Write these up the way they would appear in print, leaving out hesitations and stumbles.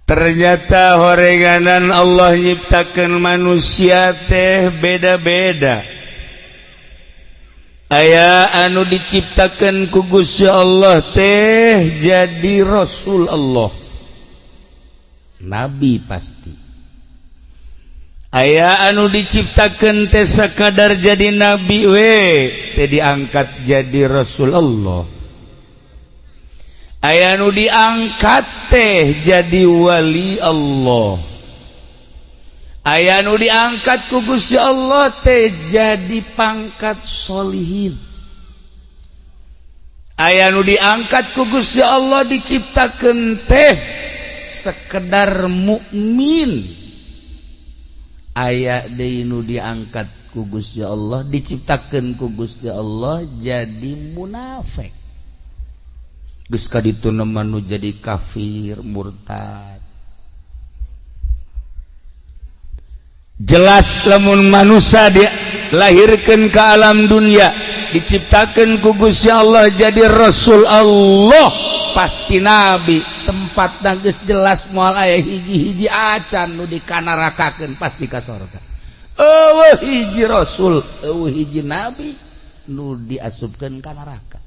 Ternyata horenganan Allah nyiptakan manusia teh beda-beda. Aya anu diciptakan ku Gusti Allah teh jadi Rasul Allah, nabi pasti. Aya anu diciptakan teh sakadar jadi nabi we, teh diangkat jadi Rasul Allah. Aya nu diangkat teh jadi wali Allah. Aya nu diangkat ku Gusti Allah teh jadi pangkat solihin. Aya nu diangkat ku Gusti Allah diciptakan teh sekedar mukmin. Aya deui nu diangkat ku Gusti Allah, diciptakan ku Gusti Allah jadi munafik. Geus kaditu nu jadi kafir murtad. Jelas lamun manusia dilahirkan ke alam dunia, diciptakan ku Gusti Allah jadi Rasul Allah, pasti nabi. Tempat geus jelas moal aya hiji-hiji acan nu dikanarakakeun, pasti ka sorga. Eueuh hiji rasul, eueuh hiji nabi nu diasupkeun ka neraka.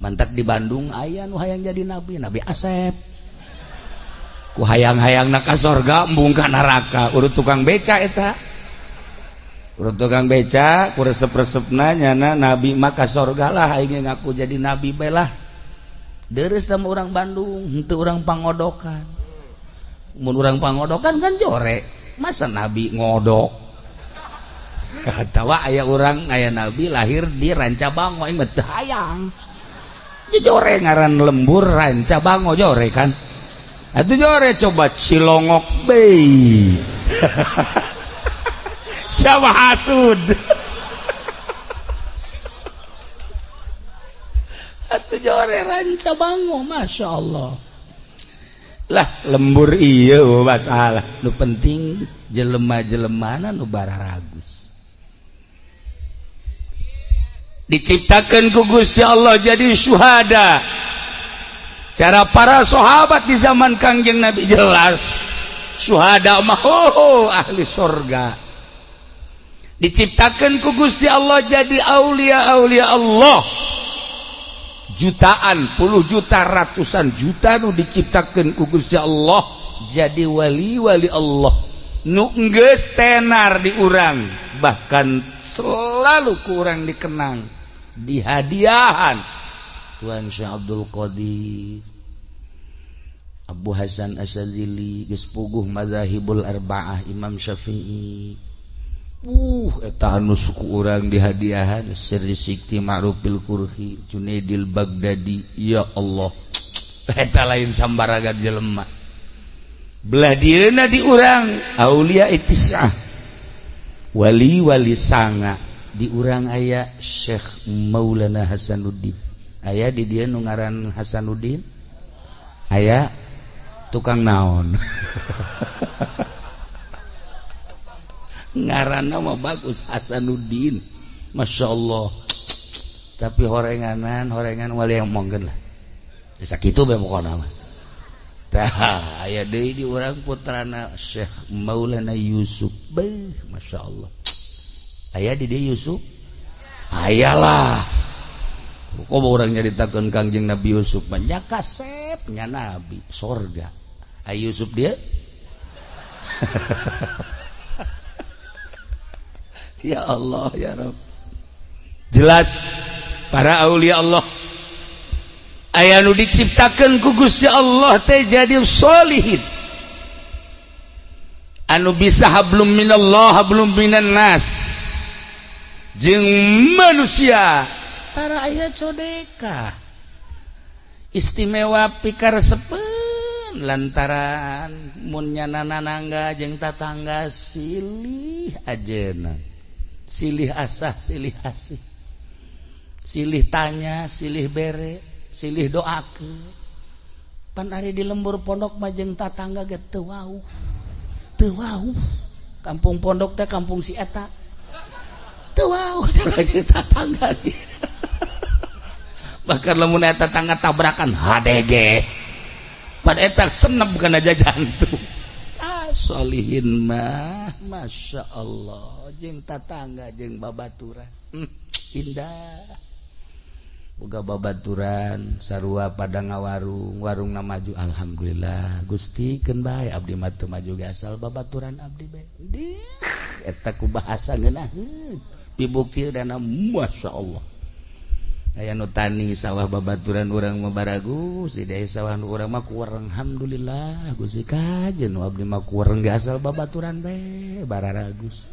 Mantak di Bandung aya nu hayang jadi nabi, Nabi Asep. Ku hayang-hayang ka sorga, embung ka neraka. Urut tukang beca eta. Urut tukang beca ku resep-resepna nyana nabi mah ka sorga lah, aing ngaku jadi nabi bae lah. Deres sama orang Bandung, henteu urang pangodokan. Mun urang pangodokan kan jore. Masa nabi ngodok? Atawa aya urang, aya nabi lahir di Rancabango, aing mah teu hayang. Jore ngaran lembur Rancabango jore kan. Atuh jore coba Cilongok be. Siapa hasud? Atuh jore Rancabango, Masya Allah. Lah lembur iya masalah. Nu penting jelema-jelemana nu bararagus. Diciptakan ku Gusti Allah jadi syuhada. Cara para sahabat di zaman Kangjeng Nabi jelas syuhada mah oh, ahli sorga. Diciptakan ku Gusti Allah jadi aulia-aulia Allah. Jutaan, puluh juta, ratusan juta nu diciptakan ku Gusti Allah jadi wali-wali Allah. Nu geus tenar di urang, bahkan selalu kurang dikenang, dihadiahan Tuhan Syekh Abdul Qadir, Abu Hasan Asyadzili, geus puguh madzahibul arba'ah, Imam Syafi'i. Eta anu suku urang dihadiahan Sirri Sikti Ma'rufil Kurhi, Junaidil Baghdadi. Ya Allah, eta lain sambaragan jelema. Belah dieuna di urang aulia itisah, wali-wali sanga. Di urang aya Syekh Maulana Hasanuddin. Aya di dieu nu ngaran Hasanuddin, aya tukang naon ngaranna mah bagus Hasanuddin, Masya Allah. Tapi horenganan horengan wali yang mongkeun lah, sakitu bae pokona mah. Tah aya deui di urang putrana Syekh Maulana Yusuf. Beuh, Masya Allah. Aya di dieu Yusuf? Ayalah. Kok orang nyaritakeun Kangjeng Nabi Yusuf mah nya kasep nya nabi sorga. Aya Yusuf dia? Ya Allah ya Rabb. Jelas para aulia Allah aya nu diciptakeun ku Gusti Allah teh jadi solihin, anu bisa hablum minallah hablum minan nas jeung manusia. Tara aya codeka istimewa pikaresepeun lantaran mun nyana nanangga jeung tatangga silih ajeuna, silih asah, silih asih, silih tanya, silih bere, silih doakeun. Pan ari di lembur pondok mah jeung tatangga ge teu wauh, teu wauh. Kampung pondok teh kampung si eta teu wauh jeung tatangga. Bahkan lamun eta tetangga tabrakan HDG. Pada eta senep kana jantung. Ah, solihin mah Masya Allah, jeung tatangga jeung babaturan, indah. Boga babaturan sarua pada ngawarung, warungna maju, alhamdulillah. Gusti, keun bae abdi mah teu maju ge asal babaturan abdi bae. Dih, eta ku bahasa ngeunaheun dibukti dana. Masya Allah, aya nu tani sawah babaturan urang mah baragus, di desa sawah nu urang mah kurang. Alhamdulillah Gusti, kajen nu abdi mah kurang ge asal babaturan bae bararagus.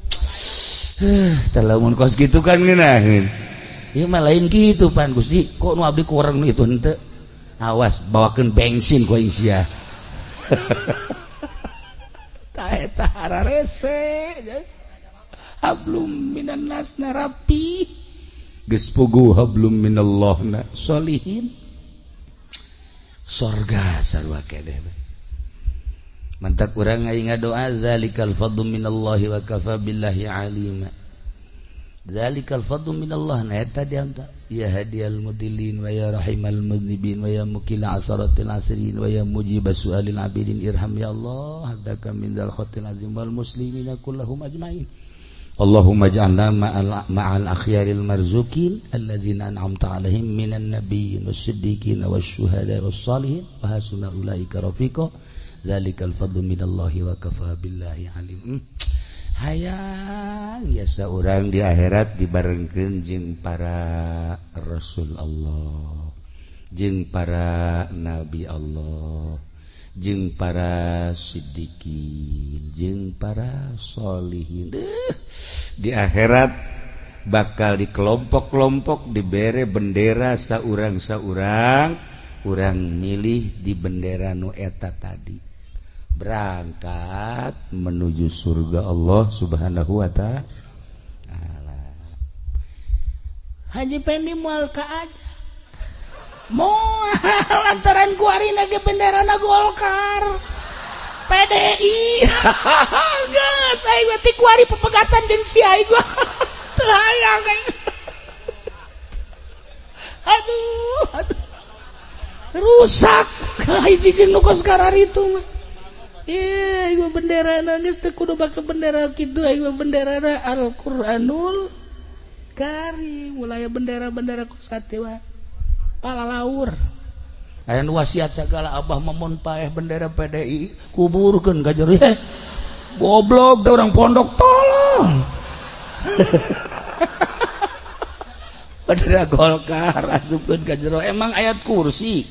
Tah, lamun kos kitu kan ngeunaheun. Ieu mah lain kitu pan. Gusti, kok nu abdi kurang, nu itu henteu? Awas, bawakeun bensin ku aing sia. Tah, eta hararese hablum minan nas na rapi, geus puguh hablum minallah na solihin, sorga sarua keneh. Mantak urang aing ngadoa, zalikal fadlu minallahi wa kafa billahi alima. Zalikal fadlu minallah. Na eta dianta ya hadiyal mudillin wa ya rahimal mudnibin wa ya mukila asaratil asirin wa ya mujib su'alil abidin, irham ya Allah abdaka min dzal khatil azim wal muslimina kullahum ajmain. Allahumma ij'alna ma'al akhyaril marzukin alladzina an'amta alaihim minan nabiyyin was-siddiqin wasyuhada was-salihin wa hasuna ulaika rafiqa. Zalikal fadlu minallahi wa kafa billahi alim. Hayang biasa orang di akhirat dibarengkeun jeung para rasul Allah, jeung para nabi Allah, jeung para siddiqin, jeung para solihin. Di akhirat bakal di kelompok-kelompok dibere bendera saurang-saurang. Urang milih di bendera nu eta tadi, berangkat menuju surga Allah Subhanahu wa Ta'ala. Haji Pendi moal ka aja, moal, lantaran kuari ge bendera na Golkar PDI. Geus, aing mah ti kuari pepegatan jeung si aing gua teu hayang aing. Aduh, aduh, rusak hiji jeung nu kos itu mah. Iya, aing mah bendera geus teu kudu bake bendera kitu, aing mah bendera Al-Qur'anul Karim. Mulai bendera-bendera kos kitu palalaur. Aya nu wasiat segala, abah mun paeh bendera PDI kuburkeun ka jero. Goblok teh orang pondok, tolong. Bendera Golkar asupkeun ka jero, emang ayat kursi?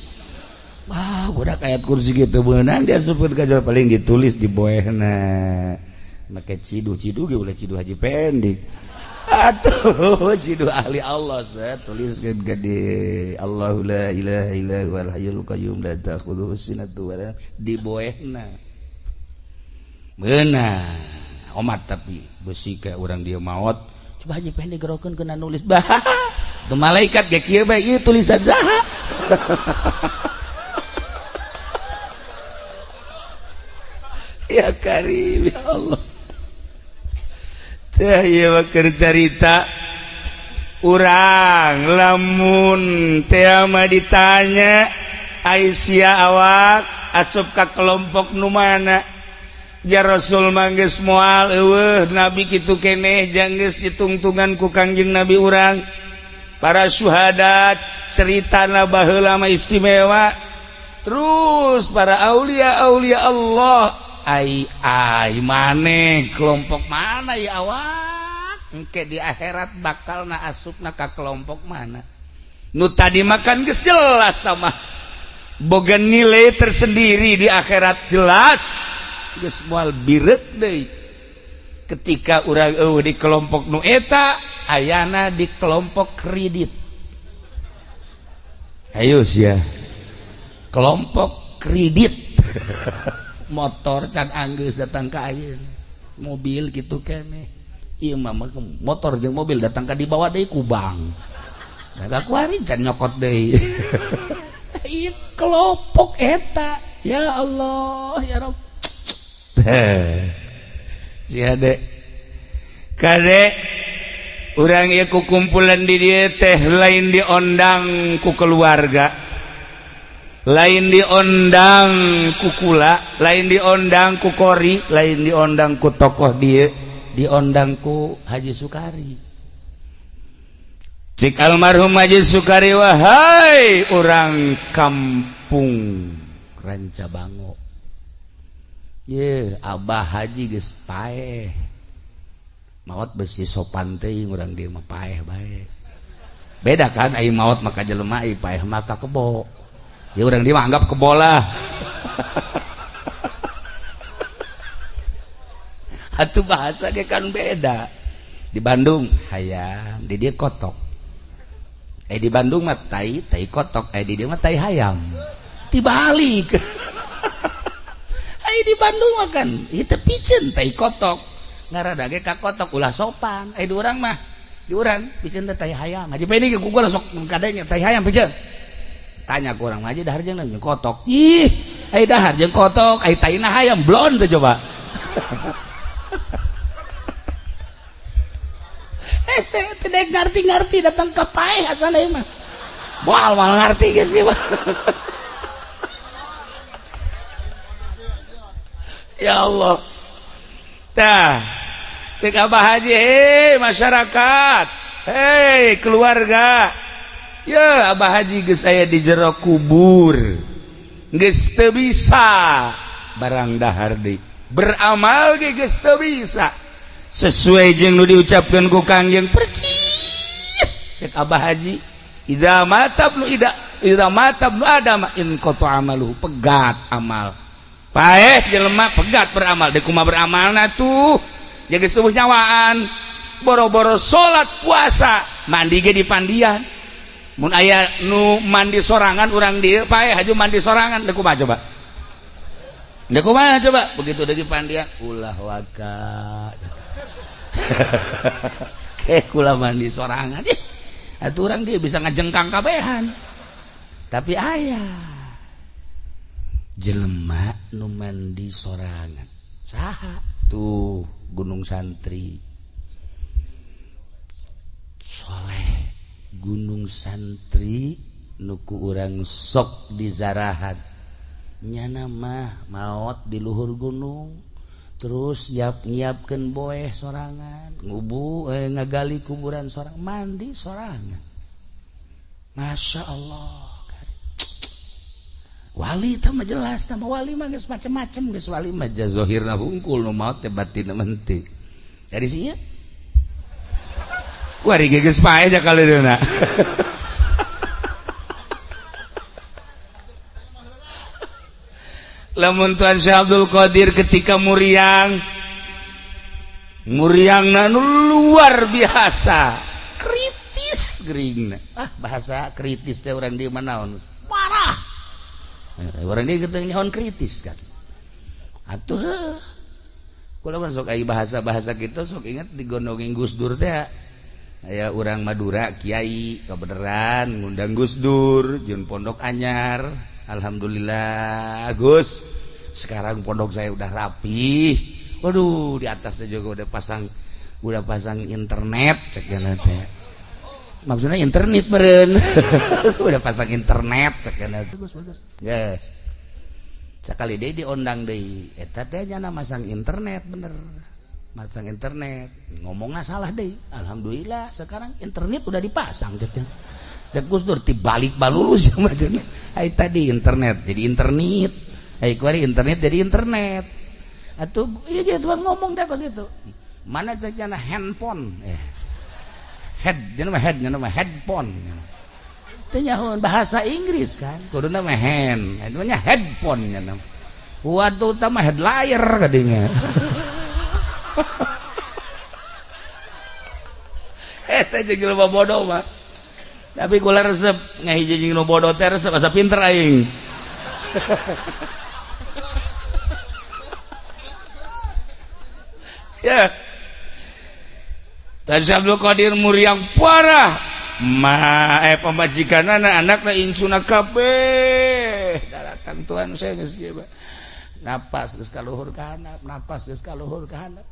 Wah, budak ayat kursi gitu beunang diasupkeun ka jero, paling ditulis di boehna make ciduh. Ciduh ge ulah ciduh Haji Pendi atuh, ciduh ahli Allah. Saya tuliskeun gede, Allahu la ilaha illa huwal hayyul qayyum la ta'khudhuhu sinatu wa di boehna beunang omat. Tapi besi kayak orang dia maot, coba Haji Pendi gerokeun kena nulis bah tuh malaikat ge kieu bae, ieu tulisan saha? Ya Karim, ya Allah. Teh ieu mah keur carita urang. Lamun teh mah ditanya, Aisyah, awak asup ka kelompok nu mana? Ja Rasul mah geus moal eueuh, nabi kitu keneh jang geus ditungtungan ku Kangjeng Nabi urang. Para syuhada ceritana baheula mah istimewa, terus para aulia aulia Allah. Ai ai maneh kelompok mana ya? Awak engke di akhirat bakal na asupna ka kelompok mana? Nu tadi makan geus jelas mah boga nilai tersendiri di akhirat, jelas geus moal bireuk deui. Ketika urang eueuh di kelompok nu eta, ayana di kelompok kredit. Ayo sia, kelompok kredit motor can anggeus datang ka ayeuna, mobil gitu keneh. Ieu mah motor jeung mobil datang ka dibawa deui ku bank. Nah, kuari can nyokot deui. Ieu kelompok eta. Ya Allah, ya Rabb. Sia dek kade urang ieu ku kumpulan di dieu teh lain diondang ku keluarga. Lain diondang ku kula, lain diondang ku kori, lain diondang ku tokoh dia, diondang ku Haji Sukari. Cik almarhum Haji Sukari, wahai orang kampung Rancabango, ye Abah Haji geus paeh, maot besi sopan teuing, urang dieu mah paeh bae. Beda kan, ai maot maka jelema, ai paeh maka kebo. Ya urang dieu mah anggap kebo lah. Atuh bahasa ge kan beda. Di Bandung hayam, di dieu kotok. Di Bandung mah tai, tai kotok, di dieu mah tai hayam. Tibalik. Ai di Bandung mah kan ieu teh piceun tai kotok. Ngarada ge ka kotok ulah sopan. Ai di urang mah, di urang piceun teh tai hayam. Haji Peni ge ku sok kadenya tai hayam piceun. Tanya ku urang haji dahar jeung kotok. Ih, ai dahar jeung kotok, ai taina hayam blon teh coba. Saya tidak ngerti-ngerti datang ke paeh asal mah. Moal moal ngerti geus sih mah. Ya Allah. Tah, cek Abah Haji, hei masyarakat, hei keluarga. Ya Abah Haji geus aya di jero kubur. Geus teu bisa barang dahar deui. Beramal ge geus teu bisa. Sesuai jeung nu diucapkeun ku Kangjeng percis. Cek Abah Haji, idza mata ibnu ida, idza mata ibnu adam in qata amaluhu, pegat amal. Paeh jelema pegat beramal, deuk kumaha beramalna tuh? Jaga subuh nyawaan, boro-boro salat puasa, mandi ge di pandian. Mun aya nu mandi sorangan urang dieu paeh haju mandi sorangan, deuk kumaha coba? Deuk kumaha coba? Begitu deui pandian, ulah waka. Kayak kula mandi sorangan, ih atuh urang dia bisa ngajengkang kabehan. Tapi aya jelema nu mandi sorangan saha tuh? Gunung Santri soleh, Gunung Santri nu ku urang sok dizarahan nyana mah maot di luhur gunung, terus nyiapkeun boeh sorangan, ngubu ngagali kuburan sorang, mandi sorangan. Masya Allah. Wali teh mah jelas, tah wali mah geus macem-macem, geus wali mah zahirna hungkul, nu maot teh batinna henteu. Dari sia kuari ge geus paeh ja kaleunna. Lamun Tuan Syekh Abdul Qadir ketika muriang, muriangna nu luar biasa kritis geuringna. Ah, bahasa kritis teh urang di mana naon? Marah. Orang dia keteng nyaon kritis kan. Atuh kula mah sok aya bahasa-bahasa kitu sok inget digondongin Gus Dur teh. Aya urang Madura kiai kebeneran ngundang Gus Dur jeung pondok anyar. Alhamdulillah Gus, sekarang pondok saya udah rapi. Waduh, di atasnya juga udah pasang internet cek teh. Maksudnya internet meren. Udah pasang internet cek teh. Bagus bagus. Yes. Sekali deui diondang deui. Eta teh nyana masang internet bener. Masang internet, ngomongna salah deui. Alhamdulillah sekarang internet udah dipasang cek. Cek Gus Dur tibalik balulus yang macamnya. Ai tadi internet jadi internet. Ai kuari internet jadi internet. Atuh ieu ge tuh ngomong teh kos kitu. Mana cek nyana handphone? Head, dia nama head, dia nama headphone. Teu nyahoan bahasa Inggris kan. Kuduna mah hand, namanya headphone nya nama. Waduh tah mah headliner kadinya. Saya jeung jelema bodoh mah. Tapi kula resep ngahiji jeung nu bodoh teh resep asa pinter aing. Ya. Tan Syekh Abdul Qadir muriang parah. Ma pamajikan anak-anakna incuna kabeh. Datang Tuhan saya geus kieu. Napas geus ka luhur ka handap, napas geus ka luhur ka handap.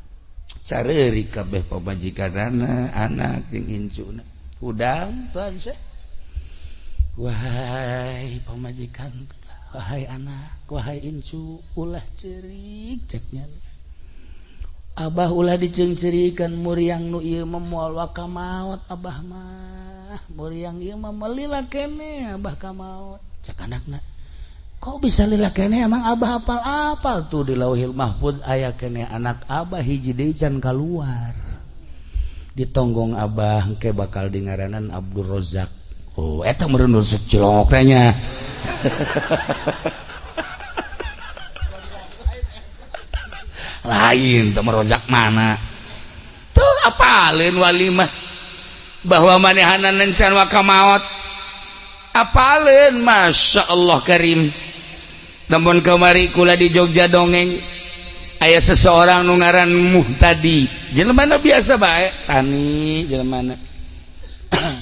Careurik kabeh pamajikanana, anak jeung incuna. Hudang Tuhan saya. Wahai pamajikan, Wahai anak, wahai incu, ulah cerik ceknya. Abah ulah diceungceurikan, muriang nu ieu mah moal waka maot abah mah. Muriang ieu mah melila kene abah ka maot. Cek anakna. Kok bisa lila kene, emang abah apal-apal tuh di Lauhil Mahfud aya kene anak abah hiji deui can kaluar. Ditonggong abah engke bakal dingaranan Abdul Rozak. Oh, eta meureun nu cilongok teh nya. Lain teu merojak mana tuh apaleun walimah bahwa manehanan encan waka maot apaleun. Masya Allah karim. Namun kamari kula di Jogja dongeng aya seseorang nu ngaran Muhtadi, jelema biasa bae tani jelema,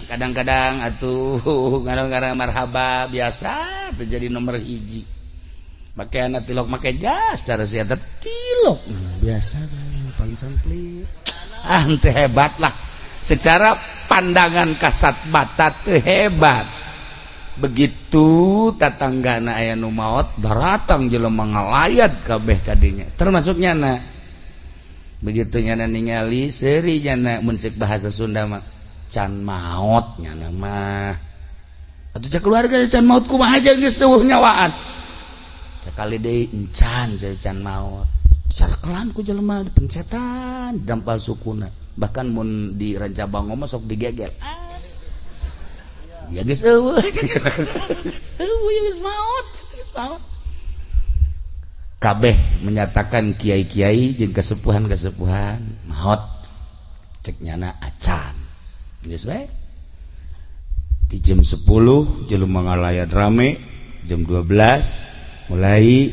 kadang-kadang atuh kadang-kadang marhaba biasa terjadi nomor hiji, make anak tilok make jas cara sia tilok biasa paling ah teu hebat lah secara pandangan kasat mata teu hebat. Begitu tatanggana aya nu maot daratang jelema ngalayat kabeh kadinya termasuk nyana. Begitu nyana ningali seuri nyana mun ceuk bahasa Sunda mah can maot nyana mah atuh cek keluarga can maot kumaha aja geus teueuh nyawaan. Kali deui encan can maot sarkelan ku jelema dipencetan dampal sukuna, bahkan mun di Ranca Bango mah sok digegel ya geus eueuh eueuh geus maot geus maot. Kabeh menyatakan kiai-kiai jeung kesepuhan-kesepuhan maot cek nyana acan geus bae. Di jam 10 jelema ngalayat rame, jam 12 mulai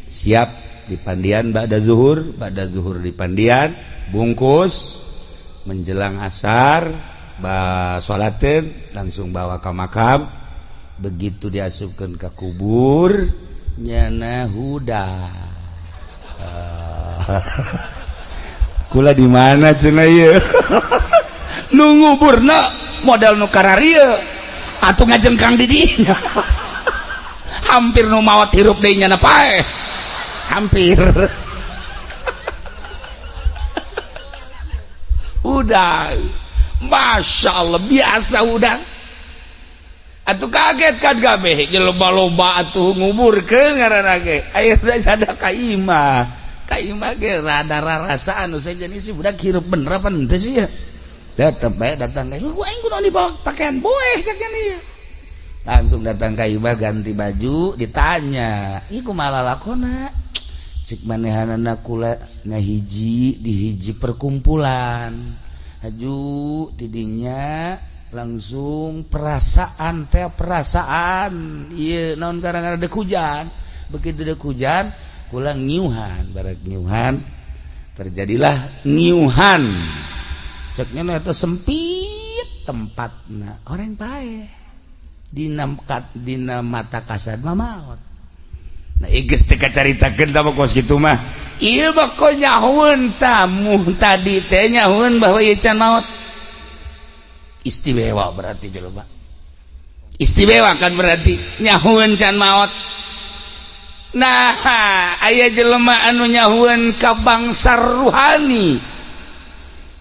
siap di pandian ba'da zuhur, ba'da zuhur di pandian bungkus menjelang asar ba sholateun langsung bawa ke makam. Begitu diasupkeun ke kubur nyana huda. Kula di mana cenah ieu? Nu nguburna modal nu kararieu atuh ngajengkang di dinya. Hampir nu maot hirup deui nyana paeh. Hampir. Udah. Masya Allah biasa udah. Atuh kaget kan kabeh loba-loba atuh nguburkeun ngaranna ge. Ayeuna ada ka imah. Ka imah ge rada rarasaan nu sejen si budak hirup bener apa henteu sih ya. Tetep bae datang ka imah, aing kudu dibawa pakaian boeh cek nya. Langsung datang ka imah ganti baju ditanya, "Ih kumaha lalakona?" Cek manehanana kula ngahiji di hiji perkumpulan. Haju tidinya langsung perasaan teh perasaan ieu naon gara-gara dek hujan. Begitu dek hujan kula ngiuhan, barek ngiuhan terjadilah ngiuhan. Ceknya eta sempit tempatna orang paeh. Dina dina mata kasar mah maot. Nah geus teu kacaritakeun tah kos kitu mah. Ieu mah nyahoeun tamu tadi teh nyahoeun bahwa ieu can maot. Istimewa berarti jelema. Istimewa kan berarti nyahoeun can maot. Nah, aya jelema anu nyahoeun ka bangsa ruhani.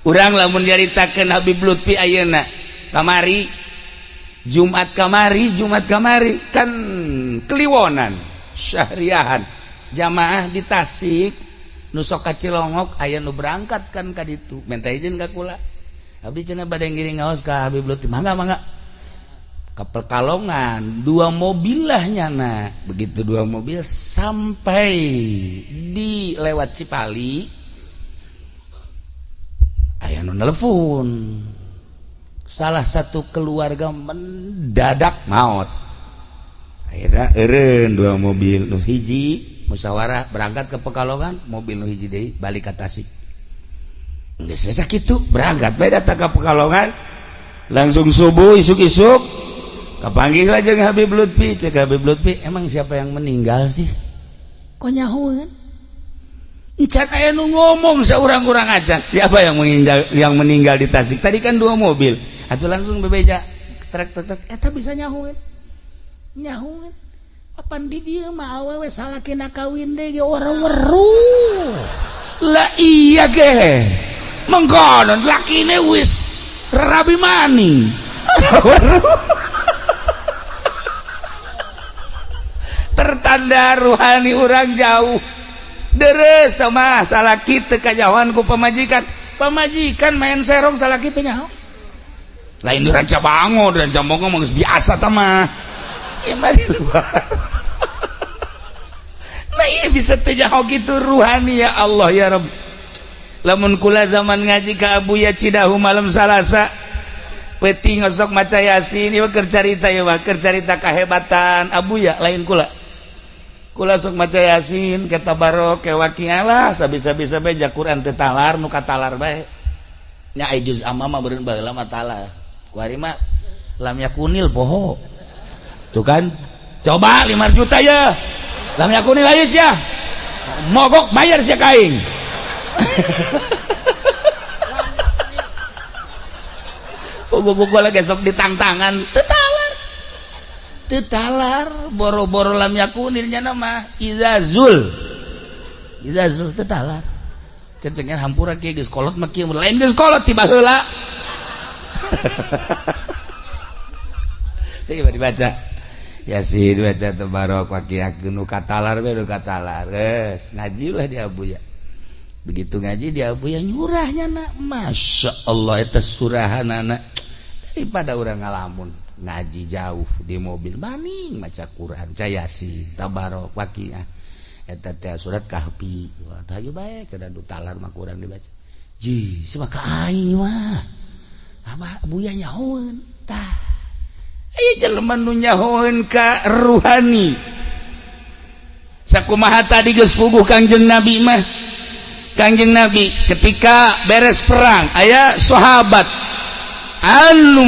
Urang lamun nyaritakeun Habib Lutfi ayeuna kamari Jumat kamari, Jumat kamari kan Kliwonan syahriahan jamaah di Tasik nu sok ka Cilongok aya nu berangkat kan ka ditu minta izin ka kula. Abdi cenah bade ngiring ngaos ka Habib Lutfi, mangga mangga. Ka Pekalongan dua mobil lah nyana. Begitu dua mobil sampai di lewat Cipali aya nu nelpon. Salah satu keluarga mendadak maut. Akhirnya eureun dua mobil nu hiji musyawarah berangkat ke Pekalongan, mobil nu hiji deui balik ka Tasik. Geus sakitu berangkat bae datang ke Pekalongan langsung subuh isuk-isuk kapanggih lah jeung Habib Lutfi. Cek Habib Lutfi, emang siapa yang meninggal sih? Kok nyahoeun? Encan aya nu ngomong saurang-urang aja. Siapa yang meninggal di Tasik? Tadi kan dua mobil. Atuh langsung bebeja trek trek trek eta bisa nyahoeun. Nyahoeun. Apan di dieu mah awewe salakina kawin deui ge ora weruh. Lah iya ge. Mengkono lakine wis rabi maning. Tertanda ruhani urang jauh. Deres tah mah salaki teu kajahoan ku pamajikan. Pamajikan main serong salaki teu nyaho. Lain di Rancabango, di Rancabango mah geus biasa tah mah. Ieu mah di luar. Nah iya bisa teu nyaho kitu ruhani ya Allah ya Rabb. Lamun kula zaman ngaji ka Abuya Cidahu malam Salasa peuting osok maca Yasin ieu keur carita ieu mah keur carita kahebatan Abuya lain kula. Kula sok maca Yasin ke tabarok ke waqiah lah sabisa-bisa bae ja Quran teu talar nu katalar bae. Nya ai juz amma mah beureun baheula mah talar. Ku ari mah lam yakunil poho. Tuh kan? Coba 5 juta ya. Lam yakunil ayeuna sia. Mogok bayar sia ka aing. Pugu-pugu lagi sok ditangtangan tetalar tetalar boro-boro lam yakunilnya nama izazul izazul tetalar cencengan hampura kieu geus kolot mah kieu lain geus kolot tiba heula. Coba dibaca Yasin baca tabarok waqiah nu katalar we nu katalar geus ngaji lah di Abuya. Begitu ngaji di Abuya nyurahnya nak Masya Allah eta surahanana daripada urang ngalamun ngaji jauh di mobil maning maca Quran Yasin tabarok waqiah eta teh surat Kahfi wah hayu bae cenah du talar mah kurang dibaca ji sia ka aing mah abah Abuya nyahoeun tah aya jelema nu nyahoeun ka ruhani sakumaha tadi geus puguh Kangjeng Nabi mah. Kangjeng Nabi ketika beres perang aya sahabat anu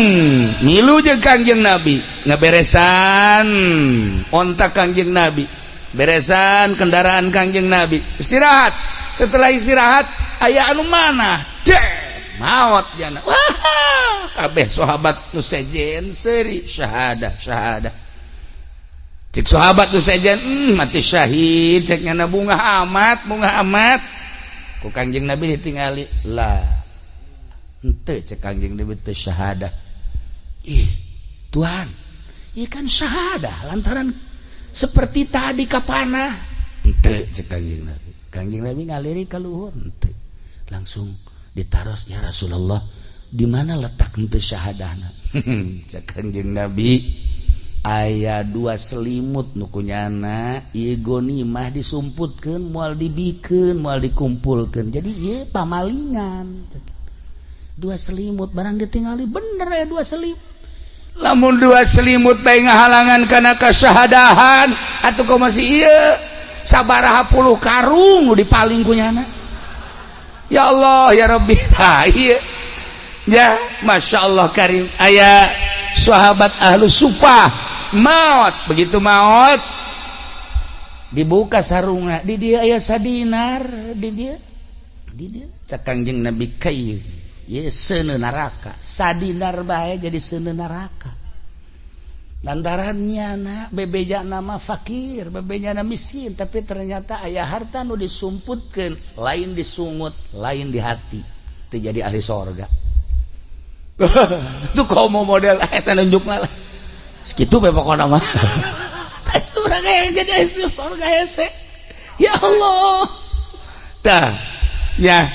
milu jeung Kangjeng Nabi ngaberesan onta Kangjeng Nabi beresan kendaraan Kangjeng Nabi istirahat. Setelah istirahat aya anu mana cek maot jana wah kabeh sahabat nu sejen seuri syahadah syahadah cek sahabat nu sejen mati syahid cek nyana bunga amat ku Kangjeng Nabi ditingali lah henteu cek Kangjeng Nabi teu syahadah. Ih Tuhan ieu kan syahadah lantaran seperti tadi kapanah henteu cek Kangjeng Nabi. Kangjeng Nabi ngaliri ka luhur henteu langsung ditaros ya Rasulullah di mana letak henteu syahadahna. Cek Kangjeng Nabi aya dua selimut nu kunyana ieu gonimah disumputkeun moal dibikeun moal dikumpulkeun jadi ieu pamalingan dua selimut barang ditingali bener ya dua selimut lamun dua selimut bae ngahalangan kana kasyahadahan atuh kok masih ieu sabaraha puluh karung nu dipaling kunyana ya Allah ya Rabbi tah ieu ya Masya Allah karim aya sahabat ahlu sufah maut begitu maut dibuka sarungna di dia aya sadinar di dia cek Kangjeng Nabi kai ye seuneu neraka sadinar bae jadi seuneu neraka lantarannya na bebeja nama fakir bebeja nama miskin tapi ternyata aya harta nu disumputkeun lain disungut lain di hati teu jadi ahli sorga. Itu komo model saya nunjukna lah segitu bae pokona mah. Surga yang jadi surga hese ya Allah tah ya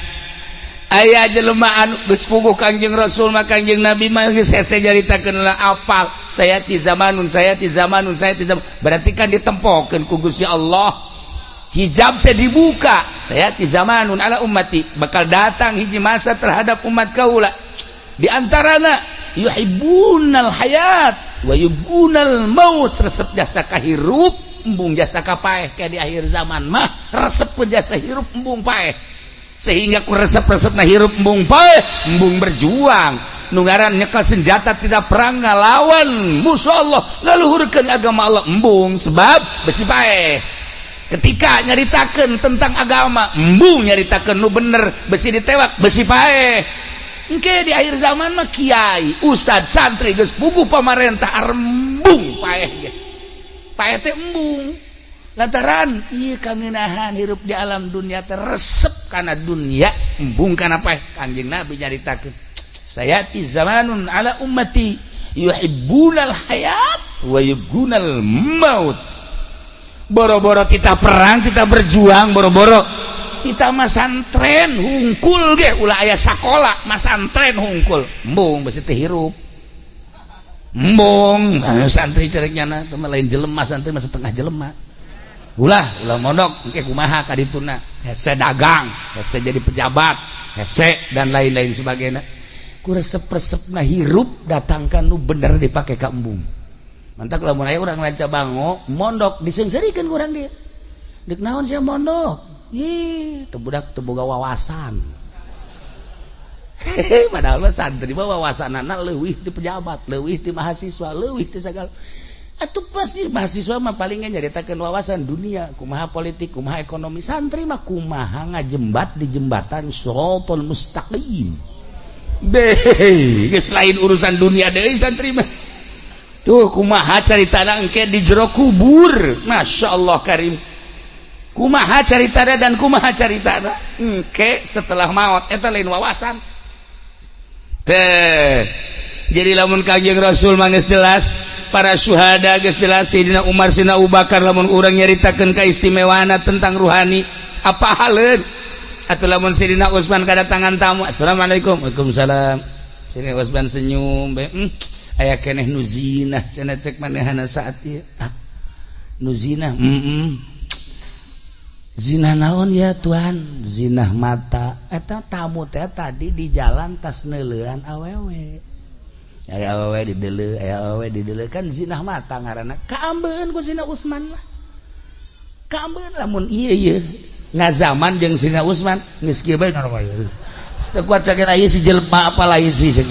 aya jelema anu geus puguh Kangjeng Rasul mah Kangjeng Nabi mah geus hese nyaritakeun lah apal saya ti zamanun saya ti zamanun saya ti zaman berarti kan ditempokeun ku Gusti Allah hijab teh dibuka saya ti zamanun ala ummati bakal datang hiji masa terhadap umat kaula di antarana yuhibbunal hayat wa yubbunal maut resep jasa kahirup embung jasa kapaeh kayak di akhir zaman mah resep jasa hirup embung paeh sehingga ku resep-resep na hirup embung paeh embung berjuang nu ngaran nyekel senjata tidak perang ngalawan musuh Allah ngaluhurkeun agama Allah embung sebab besi paeh ketika nyaritakeun tentang agama embung nyaritakeun nu bener besi ditewak besi paeh. Engke di akhir zaman mah kiai, ustad, santri geus puguh pamarentah arembung paeh ge. Paeh teh embung lantaran ieu kangenahan hirup di alam dunia teh, resep kana dunia, embung kana paeh. Kanjeng Nabi nyaritakeun, "Sayati zamanun ala ummati yuhibbunal hayat wa yubghunal maut." Boro-boro kita perang, kita berjuang, boro-boro kita masantren hungkul ge, ulah aya sakola, masantren hungkul, embung besi teh hirup, embung. Nah, santri cerek nyana teh lain jelema, santri mah setengah jelema. Ulah, ulah mondok, engke kumaha kadituna, hese dagang, hese jadi pejabat, hese dan lain-lain sebagainya. Ku resep-resepna hirup datangkan nu bener dipake ka embung. Mantak lamun aya urang Ranca Bango mondok, diseungseurikeun ku urang dia, "Dek naon sia mondok? Ih, teu budak teu boga wawasan." Padahal mah santri mah wawasanana leuwih ti pejabat, leuwih ti mahasiswa, leuwih ti sagala. Atuh pasti mahasiswa mah paling nyaritakeun wawasan dunia, kumaha politik, kumaha ekonomi. Santri mah kumaha ngajembat di jembatan siratal mustaqim. Deh, geus lain urusan dunia deui santri mah. Tuh, kumaha caritana engke di jero kubur. Masya Allah karim. Kumaha caritana dan kumaha caritana engke setelah maut, eta lain wawasan. Teh. Jadi lamun Kanjeng Rasul mah geus jelas, para syuhada geus jelas, Sayyidina Umar, Sayyidina Abu Bakar, lamun urang nyaritakeun kaistimewaana tentang ruhani, apa haleun? Atau lamun Sayyidina Utsman kedatangan tamu, "Assalamualaikum." "Waalaikumsalam." Sayyidina Utsman senyum bae, "Aya keneh nu zinah," cenah, cek manehana saat ieu. "Ah, nu zinah?" "Zina naon ya, Tuan?" "Zinah mata." Eta tamu teh tadi di jalan tas neuleuan awewe, aya awewe dideuleu, aya awewe dideuleu, kan zinah mata ngaranna. Kaambeun ku Sina Utsman lah, kaambeun. Lamun ieu ieu ngazaman jeung Sina Utsman geus kieu bae, teu kuat cek ieu si jelema apa lain sih cek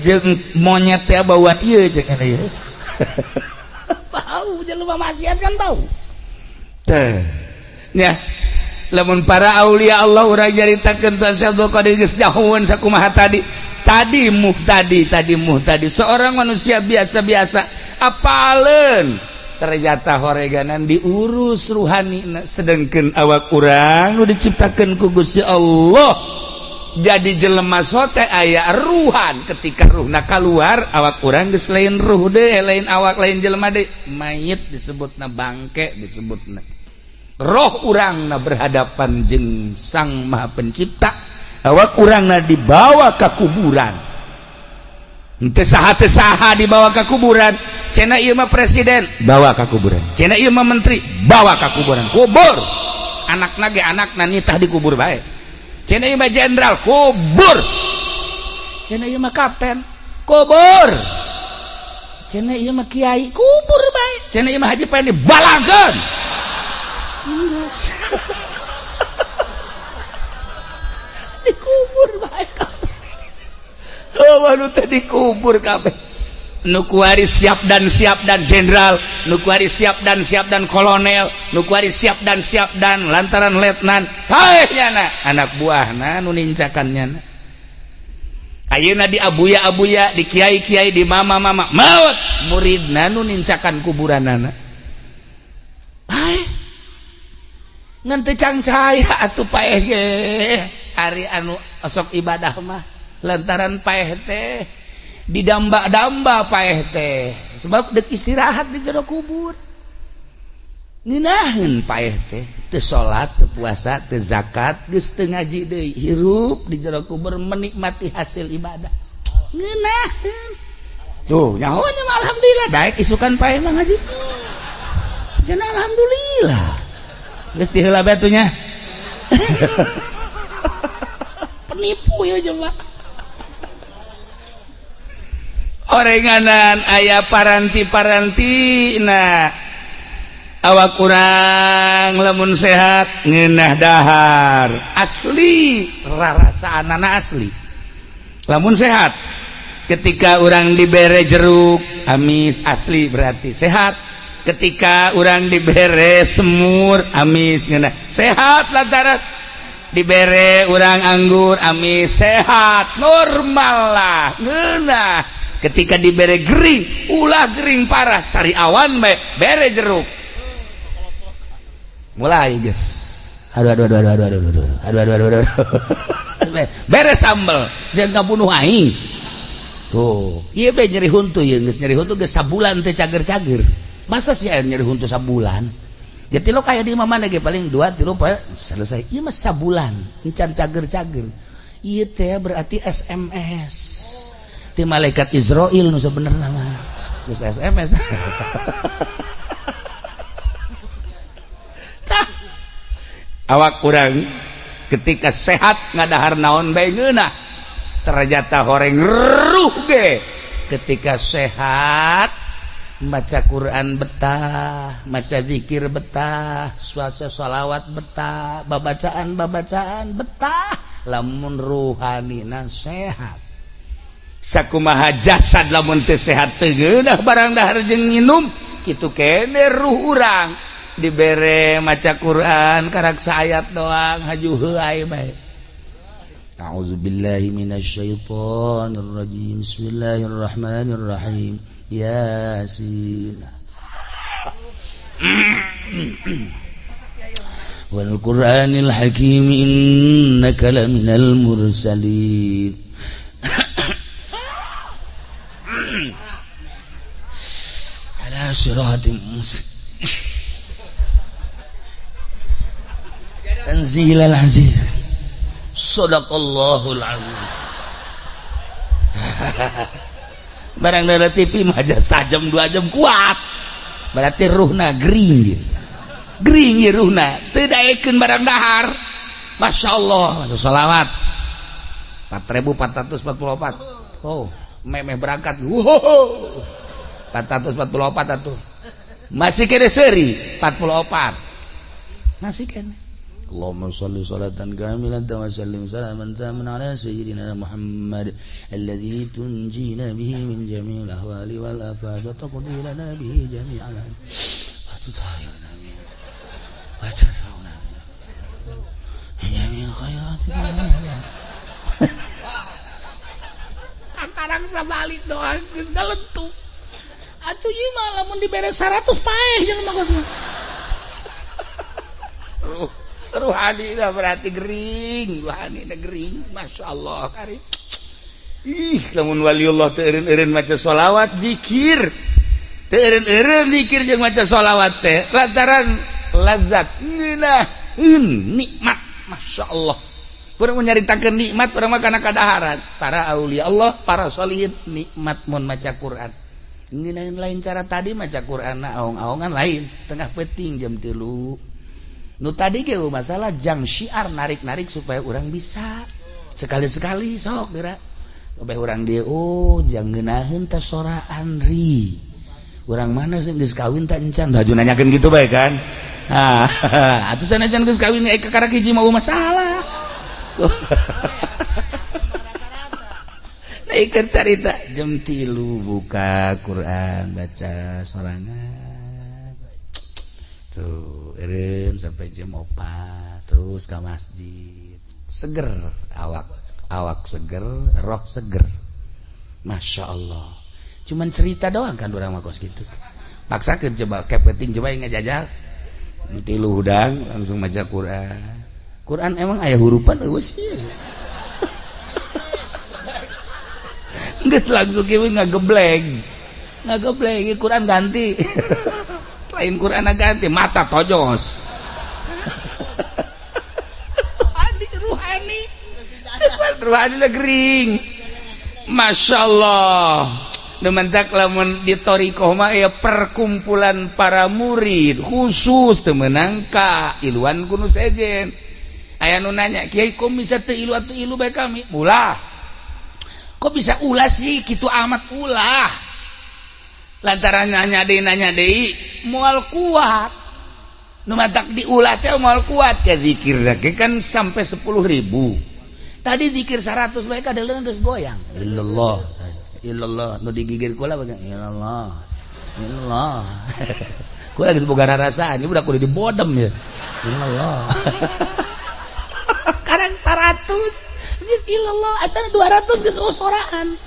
jeung monyet teh bauan ieu cek ieu. Bau jelema maksiat kan bau teh ya. Lamun para aulia Allah urang nyaritakeun, Tuan Syekh Abdul Qadir geus nyahoeun sakumaha tadi, tadi muhtadi, tadi muhtadi, seorang manusia biasa-biasa, apaleun ternyata horeganan diurus ruhani. Sedangkan awak urang nu diciptakeun ku Gusti Allah jadi jelema sote aya ruhan. Ketika ruhna keluar, awak urang geus lain ruh deh, lain awak, lain jelema deh, mayit disebutna, bangke disebutna. Roh urangna berhadapan jeung Sang Maha Pencipta, awak urangna dibawa ke kuburan. Henteu saha teu saha dibawa ke kuburan. Cenah ieu mah presiden, bawa ke kuburan. Cenah ieu mah menteri, bawa ke kuburan, kubur. Anakna ge anakna nitah dikubur bae. Cenah ieu mah jenderal, kubur. Cenah ieu mah kapten, kubur. Cenah ieu mah kiai, kubur bae. Cenah ieu mah haji, pengen dibalangkeun. Geus dikubur bae. Oh, nu teh dikubur kabeh. Nu kuari siap dan siap dan jenderal, nu kuari siap dan siap dan kolonel, nu kuari siap dan siap dan lantaran letnan, paeh nyana anak buahna nu nincakan nyana. Ayeuna di abuya abuya, di kiai kiai, di mama mama, maut muridna nu nincakan kuburanana, paeh. Ngan teu cangcaya atuh paeh ge. Ari anu osok ibadah mah lantaran paeh teh didamba-damba paeh teh, sebab dek istirahat di jero kubur. Ngeunaheun paeh teh, teu salat, teu puasa, teu zakat, geus teu ngaji deui, hirup di jero kubur menikmati hasil ibadah. Ngeunaheun tuh nyaho nya mah. Alhamdulillah, daek isukan paeh mah ngaji. Cenah alhamdulillah geus diheula bae atuh nya. Penipu ya jelema. Orenganan aya paranti-paranti. Nah, awak kurang lamun sehat ngeunah dahar, asli rarasaan asli. Lamun sehat, ketika orang dibere jeruk amis, asli berarti sehat. Ketika orang dibere semur amis, ngeunah sehat. Lantaran dibere orang anggur amis, sehat, normal lah, ngeunah. Ketika dibere gering, ulah gering parah, sariawan bae, bere jeruk. Mulai geus. Aduh, aduh, aduh, aduh, aduh, aduh, aduh, aduh, aduh, aduh, aduh. Bere sambel, dia ngabunuh aing. Tuh, ieu be nyeri huntu ieu, geus nyeri huntu geus sabulan teh cager-cager. Masa sih aya nyeri huntu sabulan? Jadi lo kayak di mana ge paling 2 3 selesai. Ieu mah sabulan, encan cager-cager. Ieu teh berarti SMS. Ti malaikat Israel nu sebenarnya mah. Geus SMS. Tah. Awak kurang ketika sehat ngadahar naon bae ngeunah. Ternyata horeng ruh ge ketika sehat maca Quran betah, maca zikir betah, suasa sholawat betah, babacaan-babacaan betah, lamun ruhanina sehat. Sakumaha jasad lamun teu sehat teu geunah barang dahar jeung nginum, kitu kene ruh urang dibere maca Quran karak saayat doang haju heuay bae. A'udzubillahi minasyaitonir rajim. Bismillahirrahmanirrahim. Yasin. Wal Qur'anil Hakim innaka laminal mursalin. Ala siratim mustaqim. Tanzilal aziz. Sadaqallahul azim. Barang dari TV mah aja sajam 2 jam kuat. Berarti ruhna gering. Gering ieu ruhna, teu daekeun barang dahar. Masya Allah, sholawat 4444. Oh, memeh berangkat. Wow. 444 atuh. Masih kene seuri 44. Masih kene. Allahumma shalli salatan kamilatan wa sallim salaman taman ala sayyidina Muhammad alladzi tunjina bihi min jami'il ahwali wal afat wa taqdi lana bihi jami'al wa tutahhiruna min wa tadfa'una min jami'il khairat. Karang sabalik doang geus galentuk. Atuh ieu mah lamun dibere 100 paeh jeung mah geus. Ruhani dah berarti gering, ruhani dah gering, masya Allah kari. Ih, lamun waliullah teu eureun-eureun maca sholawat zikir, teu eureun-eureun zikir jeung maca sholawat teh lantaran lazat ngeunaheun nikmat, masya Allah. Urang nyaritakeun nikmat urang mah kana kadaharan. Para aulia Allah, para sholihin nikmat mun maca Quran. Ngeunaheun lain cara tadi maca Quran na aong-aongan lain, tengah peuting jam 3. Nu tadi ge masalah jang syiar narik-narik supaya orang bisa sekali-sekali sok geura kabeh urang dieu oh jang ngeunaheun teh soraan ri urang mana sih geus kawin tak encan haju nanyakeun gitu bae kan. Ah, atuh sanajan geus kawin ka karak hiji mau masalah. Naikeun carita jam 3 buka Quran baca sorangan tuh eureun sampai jam 4 terus ke masjid seger awak, awak seger, roh seger, masya Allah. Cuman cerita doang kan orang mah kos gitu. Paksakeun coba kepeting coba yang ngajajal tilu hudang langsung maca Quran. Quran emang aya hurupan eueuh sih. Geus langsung kieu ngagebleng. Ngagebleng Quran ganti. Lain Quran ganti mata tojos. Ruhani, ruhani, ruhani gering. Masya Allah. Mentak lamun di thoriqoh mah ya perkumpulan para murid khusus teu meunang ka iluan ku nu sejen. Aya nu nanya, "Kiai kok bisa teu ilu atuh ilu bae kami?" Ulah. Kok bisa ulah sih kitu amat ulah. Lantaran nanya deui moal kuat. Nu matak diulah teh moal kuat ya zikir ge kan sampai 10.000. Tadi zikir 100 bae kadeuleun geus goyang. Illallah. Illallah nu digigir kula bagian illallah. Illallah. Kula geus boga rarasaan, ieu budak kudu dibodem ya. Illallah. Karang 100 geus illallah, asal 200 geus soraan.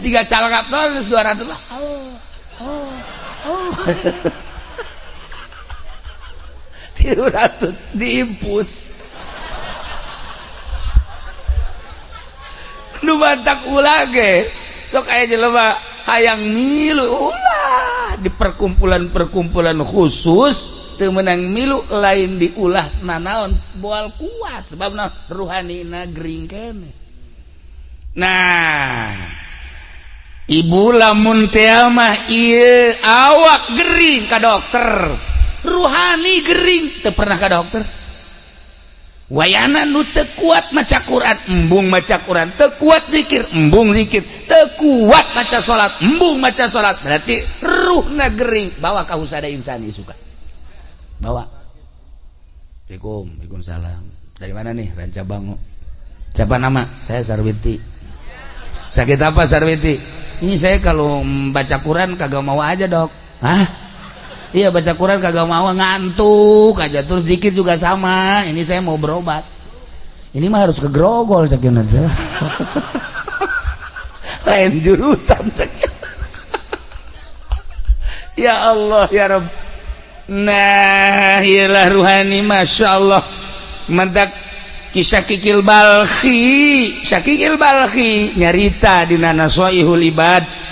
Tiga calangap terus 200 lah. Oh, oh, oh. 300 diimpus. Nu bantak ulah ge. Sok aya jelema hayang milu ulah di perkumpulan-perkumpulan khusus teu meunang milu lain diulah nanaon boal kuat sebabna ruhanina gering keneh. Nah, ibu lamun teh mah ieu awak gering ka dokter, ruhani gering teu pernah ka dokter. Wayana nu teu kuat maca Quran, embung maca Quran, teu kuat zikir, embung zikir, teu kuat maca salat, embung maca salat, berarti ruhna gering. Bawa ka husada insani suka. Bawa. Assalamualaikum, waalaikumsalam. Dari mana nih? Ranca Bango. Siapa nama? Saya Sarwiti. Sakit apa Sarwiti? Ini saya kalau baca Quran kagak mau aja, Dok. Hah? Iya, baca Quran kagak mau, ngantuk aja, terus zikir juga sama. Ini saya mau berobat. Ini mah harus ke Grogol cekin aja. Lain jurusan cekin. Ya Allah ya Rabb. Nah, iyalah ruhani Masya Allah. Mantak kisah Kikil Balkhi, Syakikil Balkhi nyarita dina Nasoihul Ibad.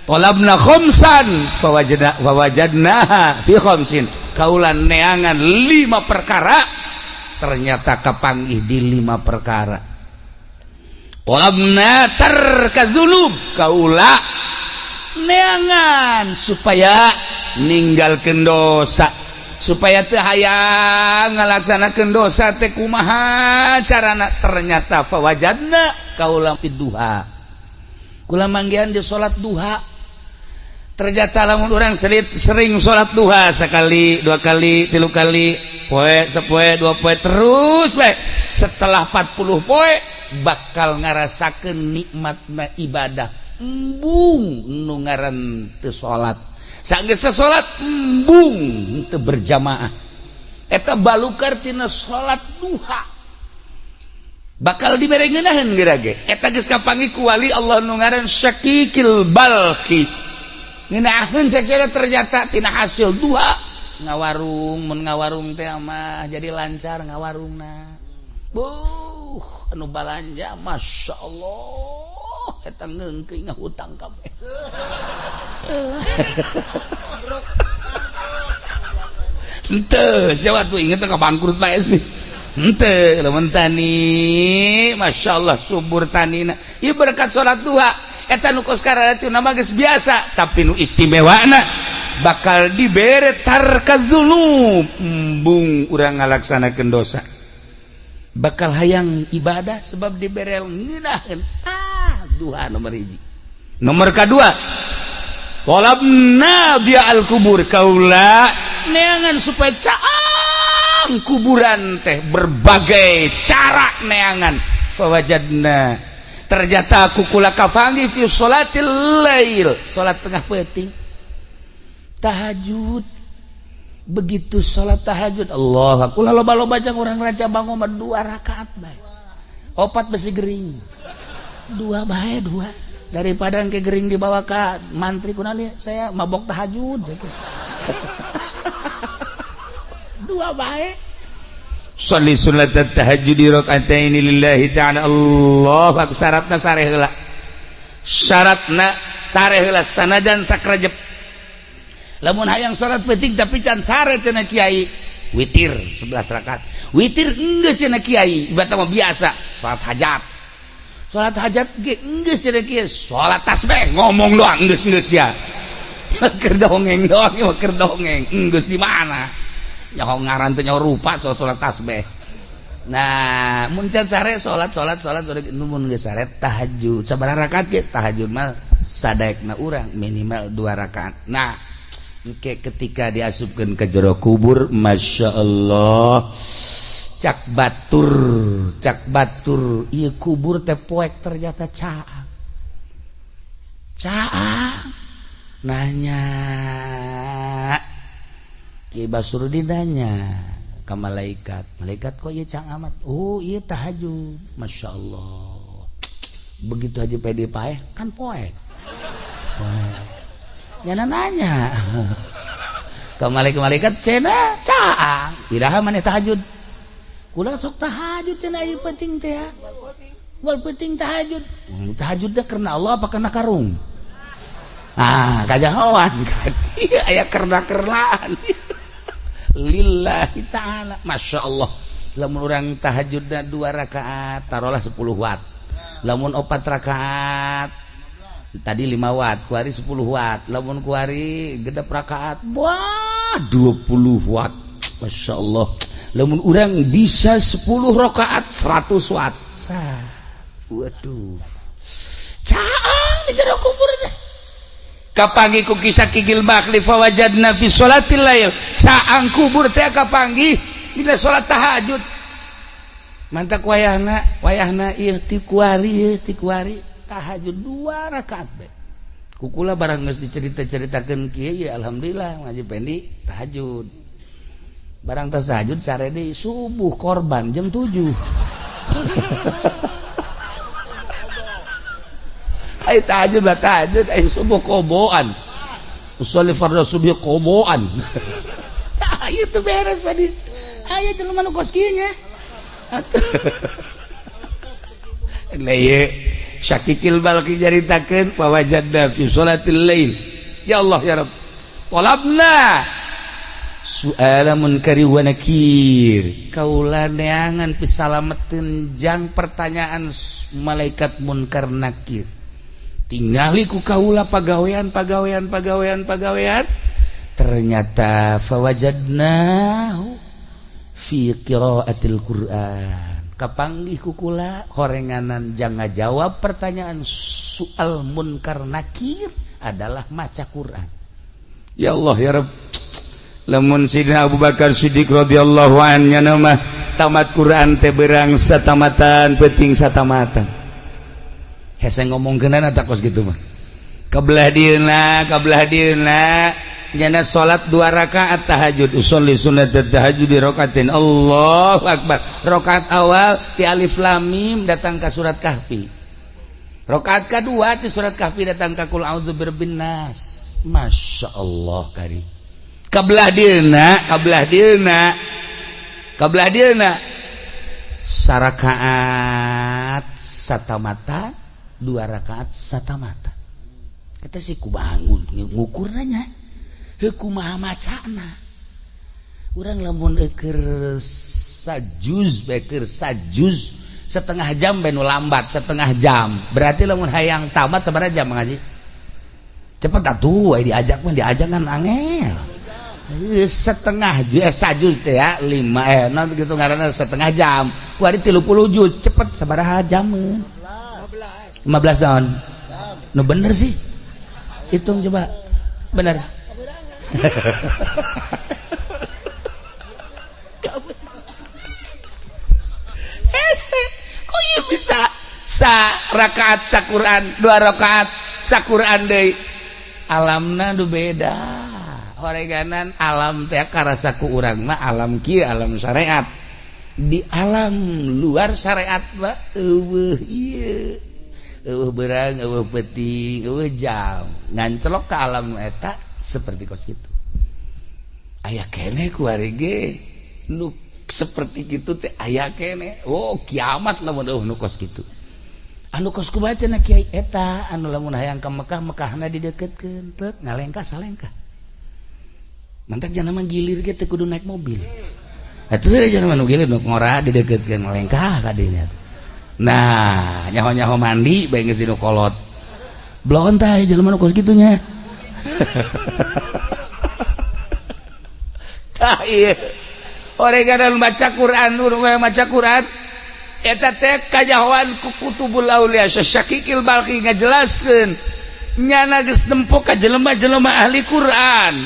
Tolabna khamsan fawajadna fawajadnaha fi khamsin. Kaulan neangan 5 perkara ternyata kapanggih di 5 perkara. Tolabna tarka dzunub, kaula neangan supaya ninggalkeun dosa, supaya teu hayang ngalaksanakeun dosa teh kumaha carana, ternyata fawajadna kaula fi duha. Kula manggihan di salat duha. Ternyata lamun orang sering salat duha sekali, dua kali, tilu kali, poe, sepoe, dua poe, terus bae. Setelah 40 poe bakal ngarasakeun nikmatna ibadah. Embung nu ngaran teu salat. Sanggeus teu salat embung teu berjamaah. Eta balukar tina salat duha. Bakal dibere ngeunaheun geura ge. Eta geus kapanggih ku wali Allah nu ngaran Syakikil Balkhi. Ngeunaheun sakira ternyata tina hasil duha ngawarung, mun ngawarung teh mah jadi lancar ngawarungna. Buh, anu balanja Masya Allah eta ngeungkeun ngahutang kabeh. Henteu, siapa tuh inget ka bangkrut bae sih. Henteu, lamun tani, Masya Allah subur tanina. Ieu berkat salat duha. Eta nu kos kararitu nama geus biasa, tapi nu istimewana bakal dibere tarka dzunub, embung urang ngalaksanakeun dosa. Bakal hayang ibadah sebab dibere ngeunaheun. Tah, duha nomor 1. Nomor kedua, tolabna dia al kubur, kaula neangan supaya caang kuburan teh berbagai cara neangan. Fawajadna ternyata aku kula kafangi fi sholatil lail, salat tengah peuting tahajud. Begitu salat tahajud Allah aku loba-loba jang urang Raja Bango mah 2 rakaat bae, opat besi gering, 2 bae 2, daripada engke gering dibawa ka mantri kunani saya mabok tahajud sakitu. 2 bae. Sholli sunat tahajud rakaataini lillahi ta'ala. Allah aku syaratna sare heula. Syaratna sare heula sanajan sakrejep. Lamun hayang salat peuting tapi can sare cenah kiai, witir 11 rakaat. Witir geus cenah kiai, ibarat mah biasa salat hajat. Salat hajat ge geus cenah kiai, salat tasbih ngomong doang geus-geus ya. Keur dongeng doang, keur dongeng. Geus di mana? Nyaho ngaran teh nyaho rupa soal salat tasbih. Nah, mun can sare salat salat salat mun geus sare tahajud. Sabaraha rakaat ge tahajud mah sadaekna urang minimal 2 rakaat. Nah, engke ketika diasupkeun ke jero kubur, Masya Allah. Cak batur ieu kubur teh poek ternyata caang. Caang nanya Ki Basrudin nanya ke malaikat, malaikat kok ieu cang amat? Oh, ieu tahajud. Masya Allah. Begitu Haji Pedi paeh kan poek. Poek. Nyana nanya. Ke malaikat cenah caang. Iraha maneh tahajud? Kula sok tahajud cenah ieu penting teh ya. Wal penting tahajud. Tahajud teh karena Allah apa karena karung? Ah, kajahoan kan. Iya aya kerna-kernaan. Lillahi ta'ala. Masya Allah. Lamun urang tahajudna 2 rakaat taruhlah 10 watt. Lamun 4 rakaat tadi 5 watt, kuari 10 watt. Lamun kuari genep rakaat, wah 20 watt. Masya Allah. Lamun urang bisa 10 rakaat 100 watt. Sah. Waduh. Caang di jero kubur teh. Kapanggih ku kisah Kikil Bakli fawajadna fi sholatil lail. Caang kubur teh kapanggih dina salat tahajud. Mantak wayahna, wayahna ieu ti kuari, ti kuari tahajud 2 rakaat be. Kukula barang geus dicerita-ceritakeun kieu ya alhamdulillah ngaji Pendi tahajud. Barang tas tahajud sare deui subuh korban jam 7. Ai tahajud lah tahajud ai subuh qodoan. Usolli fardhu subuh qodoan. Tah ieu teu beres Padi. Aya jelema nu kos kieu nya. Lah ieu Syakikil Balki nyaritakeun fawajadna fi sholatil lail. Ya Allah ya Rabb. Talabna su'ala munkari wa nakir. Kaula neangan pisalameteun jang pertanyaan malaikat munkar nakir. Tingali ku kaula pagawean pagawean pagawean pagawean ternyata fawajadnahu fi qiraatil Qur'an. Kapanggih ku kula horenganan jang ngajawab pertanyaan soal munkar nakir adalah maca Quran. Ya Allah ya Rabb. Lamun Sidina Abu Bakar Siddiq radhiyallahu anhu mah tamat Quran teh berang satamatan penting satamatan. Hese ngomongkeunana tak kos gitu mah. Kabelah dieuna, kabelah dieuna nyana salat 2 rakaat tahajud, usolli sunnat tahajud di rakaatin. Allahu akbar. Rakaat awal ti alif lam mim datang ka surat Kahfi. Rakaat kedua ti surat Kahfi datang ka qul a'udzu birabbin nas. Masya Allah kari. Kabelah dieuna, kabelah dieuna. Kabelah dieuna sarakaat satamata, 2 rakaat satamata. Kita sih ku bangun ngukur nanya heuh kumaha macana. Urang lamun eukeur sajuz beker sajuz setengah jam bae nu lambat setengah jam. Berarti lamun hayang tamat sabaraha jam ngaji? Cepet atuh diajak mah diajak kan angel. Setengah sajuz teh ya 5 non gitu ngaranna setengah jam. Kuari 30 juz cepet sabaraha jameun? 15 tahun. Nu bener sih. Hitung coba. Bener. Hese, kok ieu bisa sa rakaat sa Quran, 2 rakaat sa Quran deui. Alamna nu beda. Horeganan alam teh karasa ku urang mah alam kieu alam syariat. Di alam luar syariat mah eueuh ieu. Eueuh berang, eueuh peuting, eueuh jam. Ngancelok ke alam eta seperti kos kitu. Aya keneh ku ari ge nu seperti kitu teh aya keneh. Oh, kiamat lamun eueuh nu kos kitu. Anu kos kumaha cenah kiai eta anu lamun hayang ka Mekah, Mekahna dideukeutkeun, teu ngalengkah salengkah. Mantak jangan mah gilir ge teu kudu naik mobil. Atuh jangan mah nu gilir nu ngora dideukeutkeun ngalengkah ka dinya. Nah, nyaho-nyaho mandi bae geus dinu kolot. Bloon tah jelema nu kos kitu nya. Tah ieu. Oreganan baca Quran, urang maca Quran eta teh kajahoan ku kutubul aulia Syakikil Balki ngajelaskeun nyana geus nempo ka jelema-jelema ahli Quran.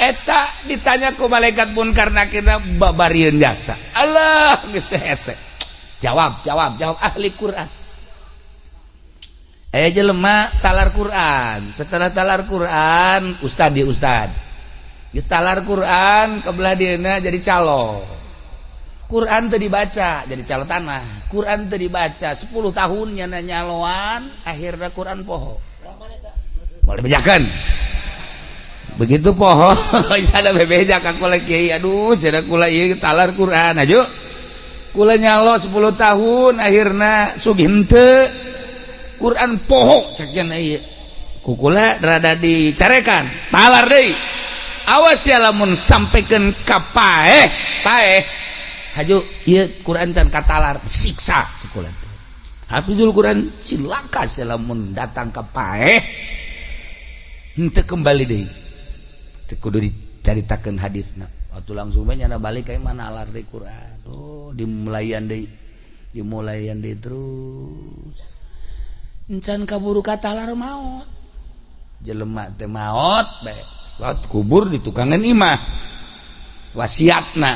Eta ditanya ku malaikat munkar nakir babarieun jasa. Allah geus teh hese. Jawab, jawab, jawab ahli Quran. Jelema talar Quran. Setelah talar Quran, ustad dia ustad. Geus talar Quran kebelah dieuna jadi calo. Quran teu dibaca jadi calo tanah. Quran teu dibaca 10 tahun nyana nyaloan, akhirnya Quran poho. Boleh bejakan. Begitu poho, ada bebeja ka kula, "Kiai, aduh," cenah, "kula ieu talar Quran aju. Kula nyalo 10 tahun, akhirna sugih henteu. Quran poho," cek cenah ieu. Ku kula rada dicarekan, talar deui. "Awas ya lamun sampaikan ka paeh, paeh. Haju ieu Quran can katalar, siksa," cek kula. Hafizul Quran cilaka lamun datang ka paeh henteu kembali deui. Teu kudu dicaritakeun hadisna. Waktu langsung bae nyana balik ka mana alar deui Quran. Oh, dimulayan deui. Dimulayan deui terus. Encan kaburu katalar maot. Jelema teh maot bae. Salat kubur di tukangan imah. Wasiatna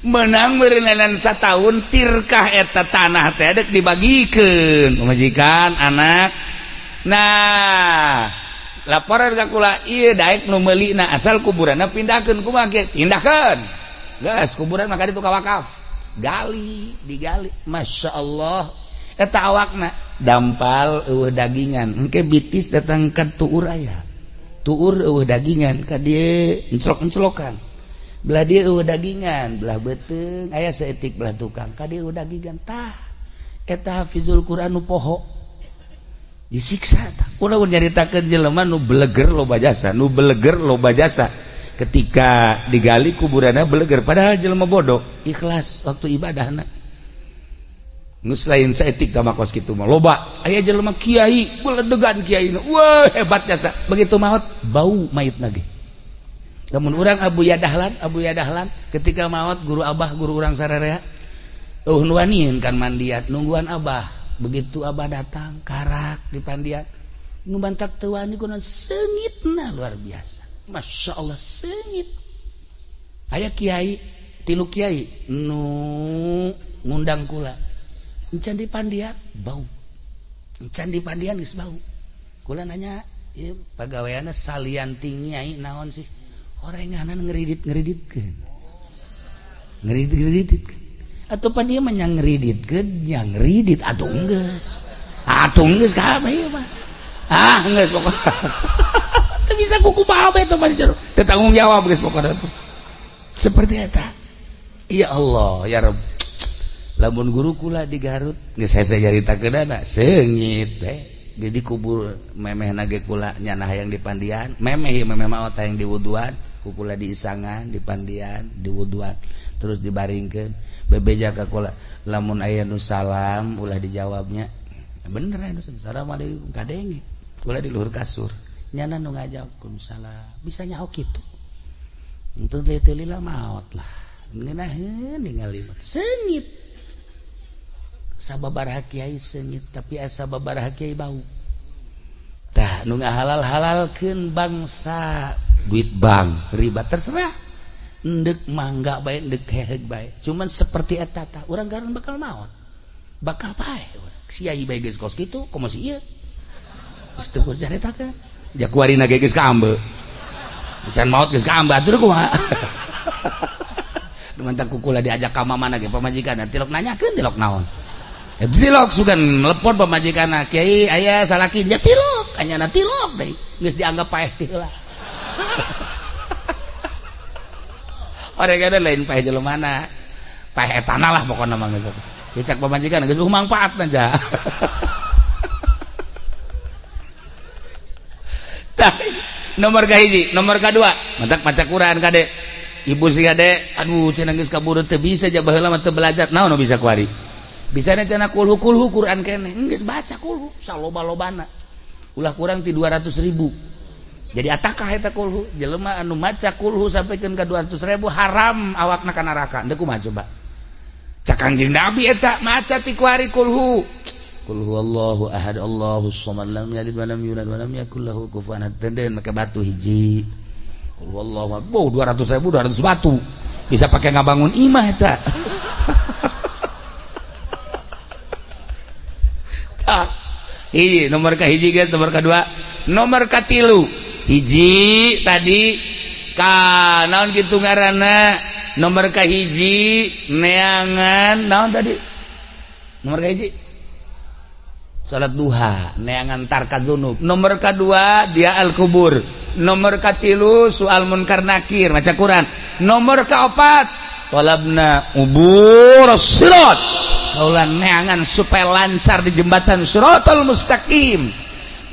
menang meureunan satahun tirkah eta tanah teh dek dibagikeun pamajikan anak. Nah, laporan ka kula ieu daek nu meulina asal kuburanna pindahkeun. Kumaha kieu? Pindahkeun. Geus kuburan maka ditu ka wakaf. Gali, digali. Masya Allah, eta awakna dampal eueuh dagingan. Engke bitis datang ka tuur, aya tuur eueuh dagingan, ka dieu enclok-enclokan. Belah dieu eueuh dagingan, belah beuteung aya saeutik, belah tukang ka dieu eueuh dagingan. Tah, eta hafizul Quran nu poho disiksa. Tah, ulah nyaritakeun jelema nu beleger loba jasa, nu beleger loba jasa, ketika digali kuburanna beleger, padahal jelema bodoh, ikhlas waktu ibadahna. Geus lain saeutik tah mah, kos kitu mah loba. Aya jelema kiai beledegan, kiai wah hebat jasa, begitu maot bau mayitna ge. Lamun urang Abu Yadahlan, Abu Yadahlan ketika maot, guru abah, guru urang sararea, nu wanian kan mandiat, nungguan abah. Begitu abah datang, karak di pandian, nu bantak teu wani kunaon, seungitna luar biasa. Masya Allah seungit. Aya kiai, tilu kiai nu ngundang kula, encan di pandian bau, encan di pandian geus bau. Kula nanya, ieu pagaweanna salian ti nyai naon sih? Orenganan ngeridit-ngeriditkeun. Ngeridit-ngeriditkeun. Atau pan ieu mah nya ngeriditkeun, nya ngeridit atuh geus. Atuh geus kabeh ieu mah. Ah, geus pokokna. Teu bisa kuku babe teh mah jero. Teu tanggung jawab geus pokokna. Seperti eta. Ya Allah, ya Rabb. Lamun guru kula di Garut geus hese nyaritakeunana, seungit teh. Jadi kubur memeh nage kula nyana hayang di pandian, memeh memeh maot hayang diwuduan, ku kula diisangan di pandian, diwuduan, terus dibaringkeun. Bebeja ka kula, lamun aya nu salam ulah dijawabnya. Bener aya nu assalamualaikum kadenge. Kula di luhur kasur. Nyana nu ngajawab salam, bisa nyaho kitu. Enteu teu lila maot lah. Ngeunaheun ningali seungit. Sababaraha kiai seungit, tapi asa sababaraha kiai bau. Tah, nu ngahalal-halalkeun bangsa duit bank riba, terserah endek mangga bae, endek heheg bae, cuman seperti eta tah urang garan bakal maot, bakal paeh. Kiai bae geus kos kitu, komo si ieu geus teu kudu caritakeun. Dia kuarina ge geus kaambe, can maot geus kaambe atuh kumaha. Mantap kukula diajak ka mamana ge pamajikan tilok nanyakeun, tilok naon. Tilok sugan telepon pamajikan, "Kiai aya salaki." Ya tilok anyana, tilok deui geus dianggap paeh teh heula. Orang lain paeh jelemana, paeh etana lah pokokna mah. Geus dicak pamajikan geus mangfaat aja. Tah, nomor kahiji. Nomor kadua, mantak maca Quran kade ibu si kade, aduh cenah geus kaburu teu bisa ja, baheula mah teu belajar. Naon nu bisa kuari? Bisa cenah kulhu, kulhu Quran kene geus baca kulhu saloba-lobana, ulah kurang ti 200.000. Jadi atakah eta kulhu? Jelema anu maca kulhu sampaikan ka 200.000 haram awakna ka neraka. Ndek kumaha coba? Cak Kangjeng Nabi eta maca ti kuari kulhu, Qul huwallahu ahad Allahus samad lam yalid wa lam yulad wa lam yakul lahu kufuwan ahad. Den make batu hiji. Qul huwallahu ahad. Oh, 200.000, 200 batu. Bisa pakai ngabangun imah eta. Tah. Hiji, nomor ka hiji guys, nomor kedua, nomor katilu. Hiji tadi ka naon kitu ngaranna? Nomor kahiji neangan naon tadi? Nomor kahiji salat duha, neangan tarka dzunub. Nomor kedua dia al kubur. Nomor katilu soal munkar nakir maca Quran. Nomor keempat tolabna ubur sirat, kaula neangan supaya lancar di jembatan siratal mustaqim.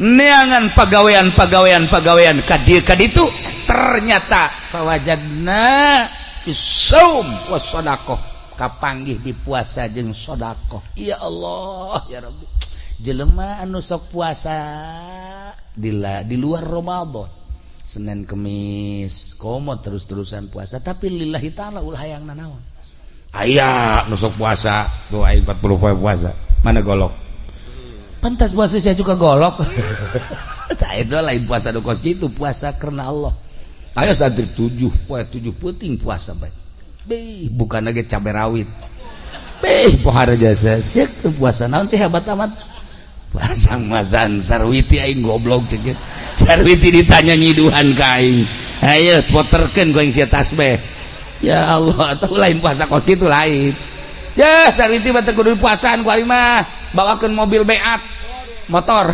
Neangan pagawean pagawean pagawean ka dieu ka ditu, ternyata fawajadna fis saum was sadaqah, kapanggih di puasa jeung sedekah. Ya Allah ya Rabbi, jelema anu sok puasa di luar Ramadan, Senin Kemis komo terus-terusan puasa, tapi lillahi ta'ala, ulah hayang nanaon. Aya nu sok puasa tuh, aing 40 poe puasa, mana golok? Pantas puasa saya juga golok. Tah, itu lain puasa nu kos gitu, puasa karena Allah. Ayo santri 7 poe 7 peuting puasa bae. Beh, bukan lagi cabai rawit. Beh, pohara jasa sia puasa naon sih, hebat amat puasa masan sarwiti. Aing goblok cek sarwiti, ditanya nyiduhan ka aing. Ayo puterkeun ku aing sia tasbih. Ya Allah, atau lain puasa kos gitu, lain ya. Sarwiti mah teu kudu puasaan ku ari mah, bawakeun mobil beat motor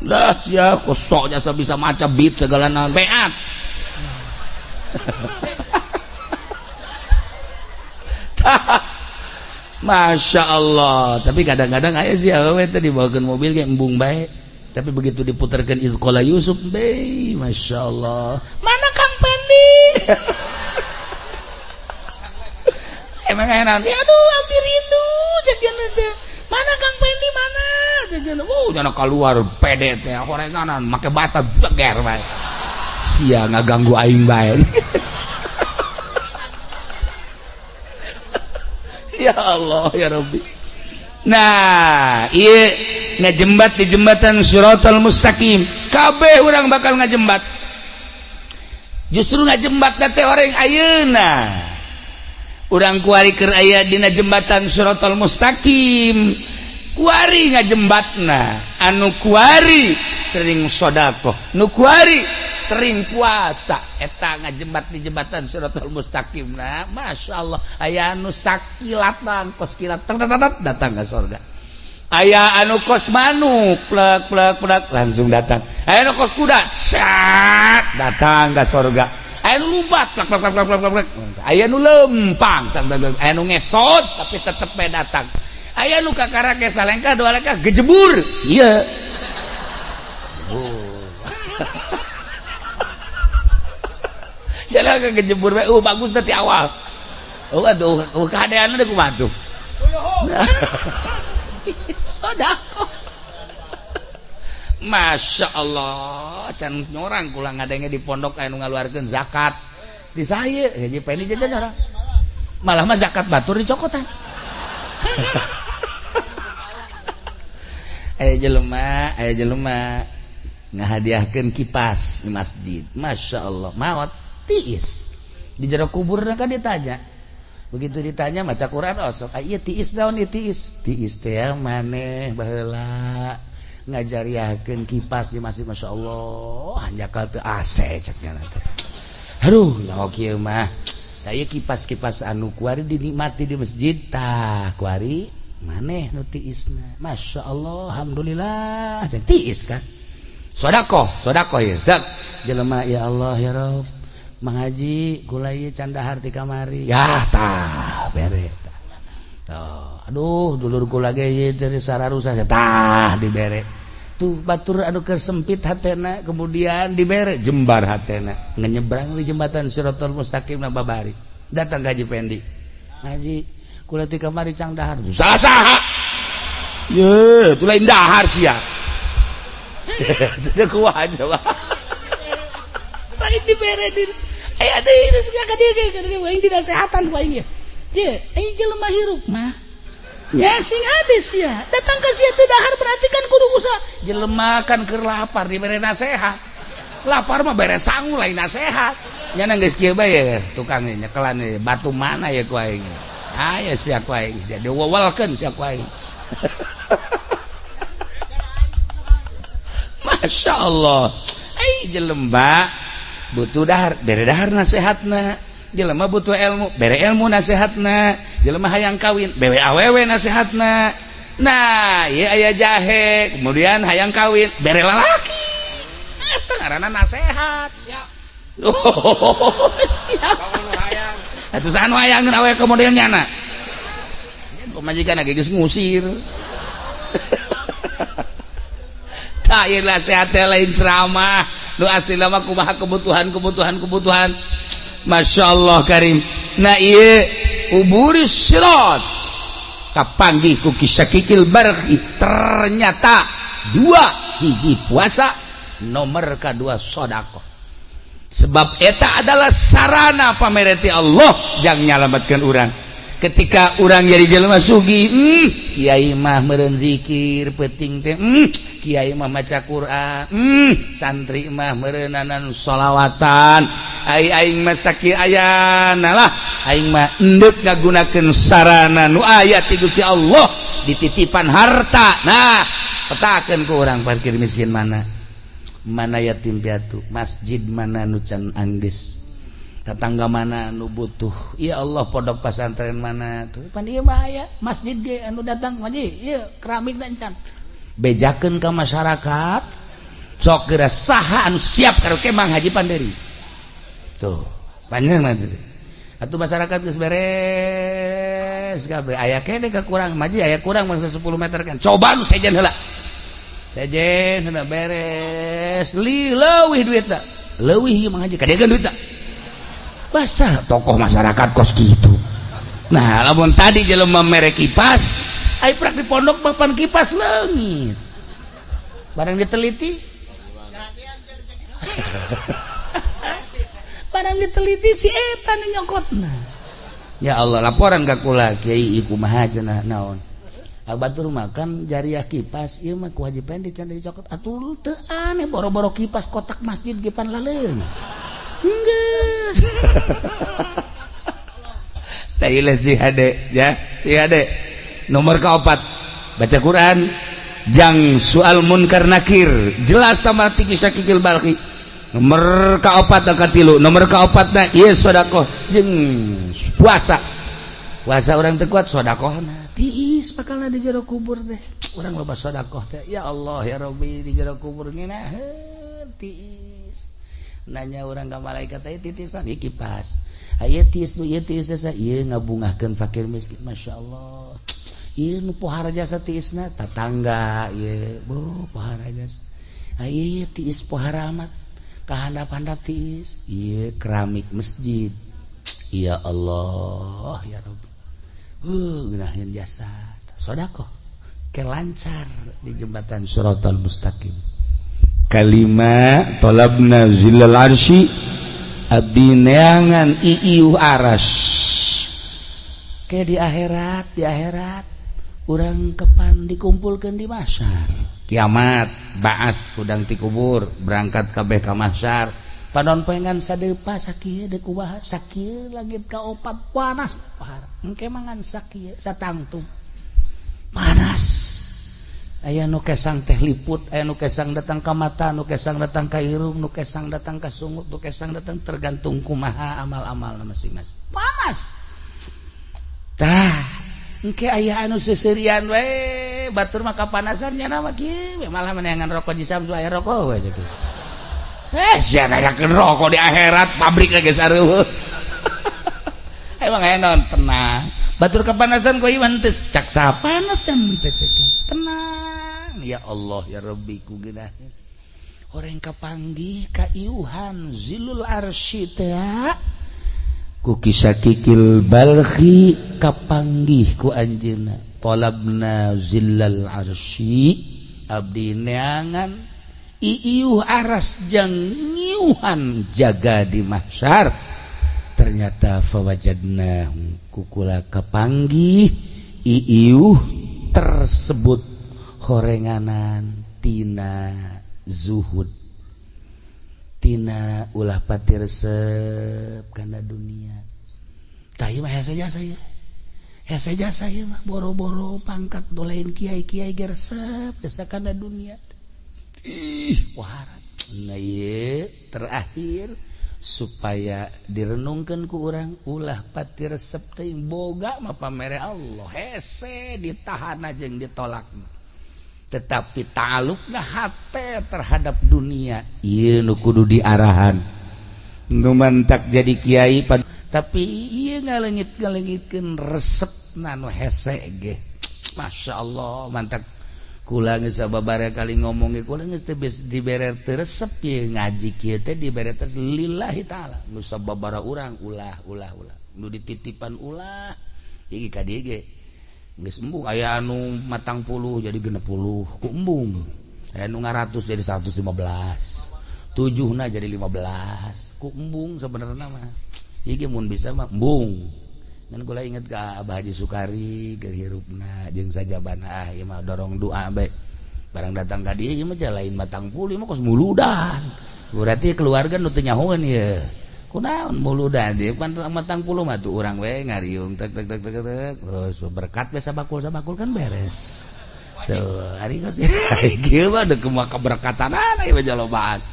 dah sia, kosok jasa bisa maca beat segala naon beat. Masya Allah, tapi kadang-kadang aya sih awewe teh dibawakeun mobil kayak embung bae, tapi begitu diputarkan Idz Qala Yusuf be, Masya Allah, mana Kang Pendi? Emang enak ya, aduh abdi rindu cekian teh, mana Kang Pendi, mana cekian. Oh, jangan keluar pede teh horenganan make bata jeger bae sia, ngaganggu aing bae. Ya Allah ya Rabbi. Nah, iya ngajembat di jembatan siratal mustaqim, kabeh urang bakal ngajembat. Justru ngajembat teh orang ayeuna, urang kuari keur aya dina jembatan siratal mustaqim, kuari ngajembatna anu kuari sering sedekah, nu kuari sering puasa, eta ngajembat di jembatan siratal mustaqim. Nah, Masya Allah, aya anu sakilatan kos kilat datang ke surga, aya anu kos manuk plek plek plek langsung datang, aya anu kos kuda sat datang ke surga, aya anu lumpat plek plek plek plek plek, aya anu lempang, aya anu ngesot tapi tetep bae datang, aya anu kakara ge salengkah dua lengkah gejebur. Iya, jalan ke gejebur bae. Bagus tadi awal. Oh, aduh, keadaan udah kumaha tuh. Sedekah. Masya Allah, can nyorang kula ngadenge di pondok aya nu ngaluarkeun zakat. Di saya, ya Pendi jajan orang. Malah mah zakat batur dicokotan. Aya jelema ngahadiahkeun kipas di masjid. Masya Allah, maot tiis. Di jero kubur kan ditanya. Begitu ditanya maca Quran osok, ah iya tiis naon ieu tiis? Tiis teh maneh baheula ngajariahkeun kipas di masjid. Masya Allah, hanjakal teu AC ceknya teh. Aduh, nyaho kieu mah. Tah ieu kipas-kipas anu kuari dinikmati di masjid, tah kuari maneh nu tiisna. Masya Allah, alhamdulillah, cek tiis kan. Sedekah, sedekah ieu. Dak jelema, ya Allah ya Rabb, Mang Haji kula ieu can dahar ti kamari. Ya tah bere tah. Tuh, aduh dulur kula ge ieu teh sararusa tah dibere. Tuh batur anu keur sempit hatena kemudian dibere jembar hatena. Ngenyebrang di jembatan Siratal Mustaqim na babari. Datang ka Haji Pendi. Haji kula ti kamari cang dahar. Salah saha? Ye, tu lain dahar sia. Teu kuat coba. Lain dibere di aya deui ka dieu aing dinasehatan ku aing ye. Ye, aing jelema hirup mah. Ya sing ade sia. Datang ka sia teu dahar berarti kan kudu usaha. Jelema kan keur lapar dibere nasehat. Lapar mah bere sangu lain nasehat. Nyana geus kieu bae ya tukang nyekelan batu mana ya ku aing. Aya sia ku aing sia diwewelkeun sia ku aing. Masya Allah. Ai jelema Butuh dahar, bere dahar nasehatna. Jelema butuh ilmu, bere ilmu nasehatna. Jelema hayang kawin, bere awewe nasehatna. Nah, ieu aya jahe, kemudian hayang kawin, bere lalaki. Eta ngaranna nasehat. Siap. Oh, siap. Atuh saha nu hayangeun awewe kemudian nyana? Pamajikan lagi geus ngusir. Tah ieu nasihat teh lain ceramah. Nu asli mah kumaha kebutuhan kebutuhan kebutuhan. Masya Allah karim. Nah ieu uburis sirat kapanggih ku Ki Syakikil Balkhi, ternyata dua hiji puasa, nomor kedua sodakoh, sebab eta adalah sarana pamereti Allah jang nyalamatkan urang. Ketika urang jadi jelema sugih, kiai mah meureun zikir peuting teh, kiai mah maca Quran, santri mah meureunanan sholawatan, ai aing mah sakieu ayana lah, aing mah endek ngagunakeun sarana nu aya ti Gusti Allah dititipan harta. Nah, petakeun ku urang fakir miskin mana, mana yatim piatu, masjid mana nu can anggeus, tetangga mana nu butuh. Ya Allah, pondok pesantren mana tuh pan ieu mah aya masjid ge anu datang haji ieu keramik dan can bejakeun ka masyarakat. Sok geura saha anu siap karaoke Mang Haji Panderi tuh panjang mah atuh. Masyarakat geus beres kabeh, aya kene kekurang maji, aya kurang mangsa 10 meter kan, coba nu sejen heula, sejen heula beres li leuwih duitna, leuwih ieu Mang Haji kadegan duitna. Basah tokoh masyarakat kos gitu. Nah, lamun tadi jelema mere kipas, ai prak di pondok mah pan kipas leungit, barang diteliti, barang diteliti si eta nu nyokotna. Ya Allah, laporan ka kula, "Kiai, kumaha cenah?" "Naon?" "Batur makan jariah kipas ieu mah ku Haji Pendi can dicokot." Atuh teu aneh, boro-boro kipas, kotak masjid ge pan laleungit. Enggeus. Tah si hade ya, si hade. Nomor keempat, baca Quran jang soal munkar nakir, jelas tambah tinggi Syakikil Balkhi. Nomor keopat dan katilu, nomor keopatna ieu sedekah jeung puasa. Puasa orang teu kuat, sedekahna tiis bakalna di jero kubur deh. Urang loba sedekah teh, ya Allah ya Rabbi, di jero kubur ngeunaheun tiis. Nanya orang ka malaikat teh, titisan ieu kipas. Aya tiis nu ieu tiis jasa ieu ngabungahkeun fakir miskin, masyaallah. Ieu nu pohara jasa tiisna tatangga ieu, bo pohara jasa. Aya ieu tiis pohara amat kahandap-handap tiis ieu keramik masjid. Ya Allah ya Rabbi. Ngeunaheun jasa sedekah ke lancar di jembatan Shiratal Mustaqim. Kalima, talabna zillal arsy, abdi neangan iiuh aras ke di akhirat. Di akhirat urang kepan dikumpulkan di mahsyar kiamat, baas hudang ti kubur berangkat kabeh ka mahsyar. Panon poengan sadepa sakieu deuk kumaha, sakieu langit kaopat, panas pahar engke mangan sakieu satangtung panas. Aya nu kesang teh liput, aya nu kesang datang ka mata, nu kesang datang ka irung, nu kesang datang ka sungut, nu kesang datang tergantung kumaha amal-amal masing-masing. Panas tah engke aya anu seuseurian we, batur mah kapanasan nya mah kieu malah meneangan rokok di Samsu, aya rokok we kieu. Eh, sia nanyakeun rokok di akhirat, pabrik lagi sareueuh. Emang aya naon, tenang. Batur kepanasan ku iman teu cak saha panas dan teu cek. Tenang. Ya Allah ya Rabbi ku geunaheun. Horeng kapanggih ka iuhan zilul arsy teh ku Ki Syakikil Balkhi, kapanggih ku anjeunna, talabna zillal arsy, abdi neangan iiuh aras jang ngiuhan jaga di mahsyar. Ternyata fawajadna, kukula kapanggih iiuh tersebut horenganan tina zuhud, tina ulah pati resep kana dunia. Tah ieu mah hese jasa ieu, hese jasa ieu mah, boro-boro pangkat lain kiai-kiai ge resep desa kana dunia. Ih, wah. Nah, ieu terakhir. Supaya direnungkan ku urang, ulah pati resep teuing boga mah pamere Allah, hese ditahan jeung ditolak, tetapi ta'alluqna hate terhadap dunia ieu nu kudu diarahan. Nu mantak jadi kiai, tapi ieu ngalengit-ngalengitkeun resepna nu hese ge. Masya Allah, mantak kula geus sababaraha kali ngomong ge, kula geus teu dibere teu resep ieu ngaji kieu teh, dibere teh lillahi taala. Nu sababaraha urang ulah ulah ulah nu dititipan ulah iki ka dieu ge geus embung. Aya anu 40 jadi 60 ku embung, aya nu 100 jadi 115, tujuhna jadi 15 ku embung. Sebenarnya mah ieu ge mun bisa mah embung. Dan kula inget ka Abah Haji Sukari keur hirupna jeung sajabana, ah, ieu mah dorong doa bae. Barang datang ka dieu, ieu mah lain 40, ieu mah kos muludan. Berarti keluarga nu teu nyahoeun ieu kunaon muludan ieu pan 40 mah tuh urang we ngariung tek tek tek tek tek, terus berkat we sabakul sabakul kan beres tuh. Hari geus kieu mah deuk kumaha keberkatanana ieu mah jalobaan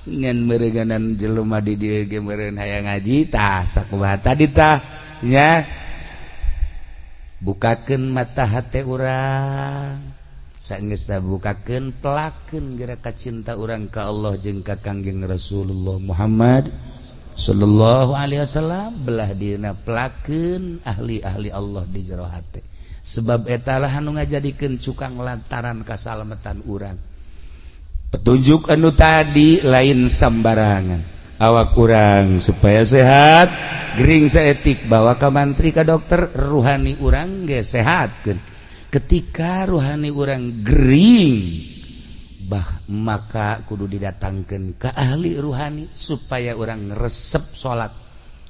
ngan meureunganan jelema di dieu ge meureun hayang ngaji. Tah, sakumaha tadi tah nya, bukakeun mata hate urang. Sageus bukakeun, pelakeun geura cinta urang ka Allah jeung ka Kangjeng Rasulullah Muhammad sallallahu alaihi wasallam. Belah dina pelakeun ahli-ahli Allah di jero hate, sebab etalah anu ngajadikeun cukang lantaran kasalamatan urang. Petunjuk anu tadi lain sambarangan. Awak urang supaya sehat, gering saeutik bawa ke mantri, ke dokter, ruhani urang ge sehat. Ketika ruhani urang gering bah, maka kudu didatangkan ke ahli ruhani supaya urang resep salat.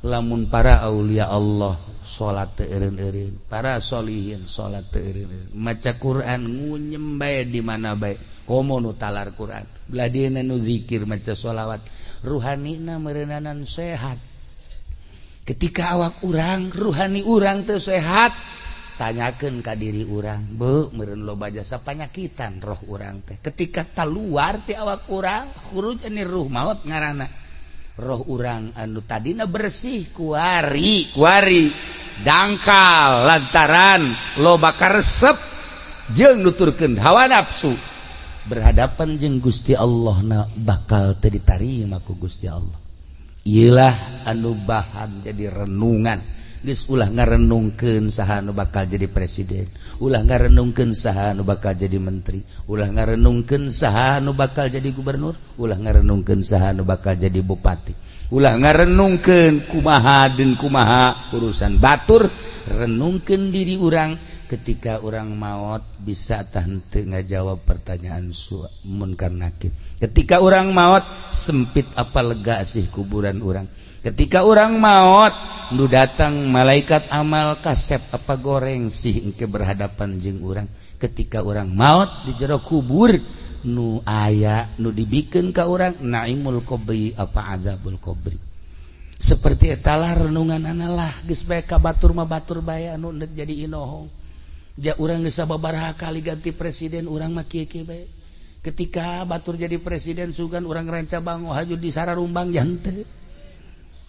Lamun para aulia Allah salat teu eureun-eureun, para solihin salat teu eureun-eureun, maca Quran ngunyem bae di mana bae, komo nu talar Quran, belah dieuna nu zikir, maca sholawat, ruhanina meureunanan sehat. Ketika awak urang, ruhani urang teu sehat, tanyakeun ka diri urang, beu meureun loba jasa panyakitan roh urang teh. Ketika keluar ti awak urang, khuruj ani ruh, maut ngaranna. Roh urang anu tadina bersih kuari kuari dangkal lantaran loba karesep jeung nuturkeun hawa nafsu, berhadapan jeung Gusti Allah na bakal teu ditarima ku Gusti Allah. Iyalah anu bahan jadi renungan. Geus ulah ngarenungkeun saha anu bakal jadi presiden, ulah ngarenungkeun saha anu bakal jadi menteri, ulah ngarenungkeun saha anu bakal jadi gubernur, ulah ngarenungkeun saha anu bakal jadi bupati, ulah ngarenungkeun kumaha dan kumaha urusan batur. Renungkeun diri urang. Ketika urang maut bisa tah henteu ngajawab pertanyaan munkar nakir? Ketika urang maut, sempit apa lega sih kuburan urang? Ketika urang maut, nu datang malaikat amal kasep apa goreng sih engke berhadapan jeung urang? Ketika urang maut di jero kubur, nu aya nu dibikeun ka urang naimul qabri apa azabul qabri? Seperti etalah renungan analah. Geus bae ka batur mah batur bae anu endek jadi inohong. Ja urang geus sababaraha kali ganti presiden, urang mah kieu kieu bae. Ketika batur jadi presiden, sugan urang ranca bango haju di sararumbang jante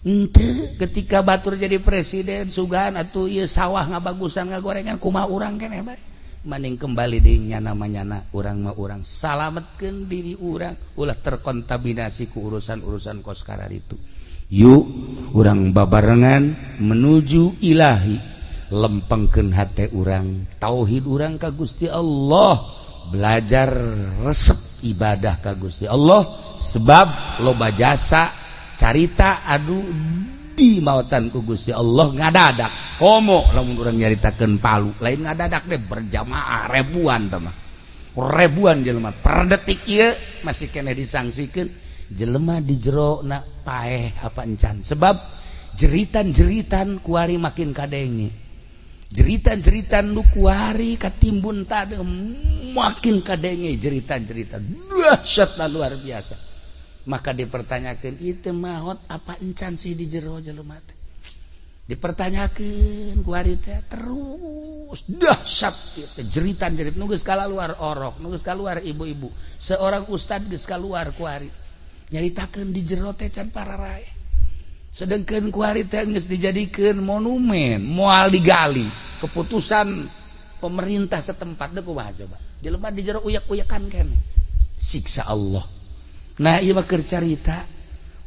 henteu. Ketika batur jadi presiden, sugan atuh ieu sawah ngabagusan, ngagorengan, kumaha urang keneh bae. Maning kembali di nyana manyana, urang mah urang salametkeun diri urang, ulah terkontaminasi ku urusan-urusan kos itu. Yuk, urang babarengan menuju ilahi. Lempengkeun hate urang, tauhid urang ka Gusti Allah, belajar resep ibadah ka Gusti Allah, sebab loba jasa carita aduh di mautan ku Gusti Allah ngadadak. Komo lamun urang nyaritakeun Palu, lain ngadadak deh, berjamaah ribuan teh mah, ribuan jelema per detik ieu masih keneh disangsikeun jelema di jero na paeh apa encan, sebab jeritan-jeritan kuari makin kadenge, jeritan-jeritan nu kuari katimbun tadi makin kadenge, jeritan-jeritan dahsyat luar biasa. Maka dipertanyakan itu maut apa encan sih di jero jelema teh, dipertanyakan kuari teh terus dahsyat itu jeritan jerit nu geus keluar orok, nu geus keluar ibu-ibu, seorang ustad geus keluar kuari nyaritakeun di jero teh can pararae. Sedangkan kuari teh geus dijadikeun monumen, moal digali. Keputusan pemerintah setempat deh, kumaha coba? Jelema di jero uyak-uyakan keneh. Siksa Allah. Nah, ieu mah keur carita.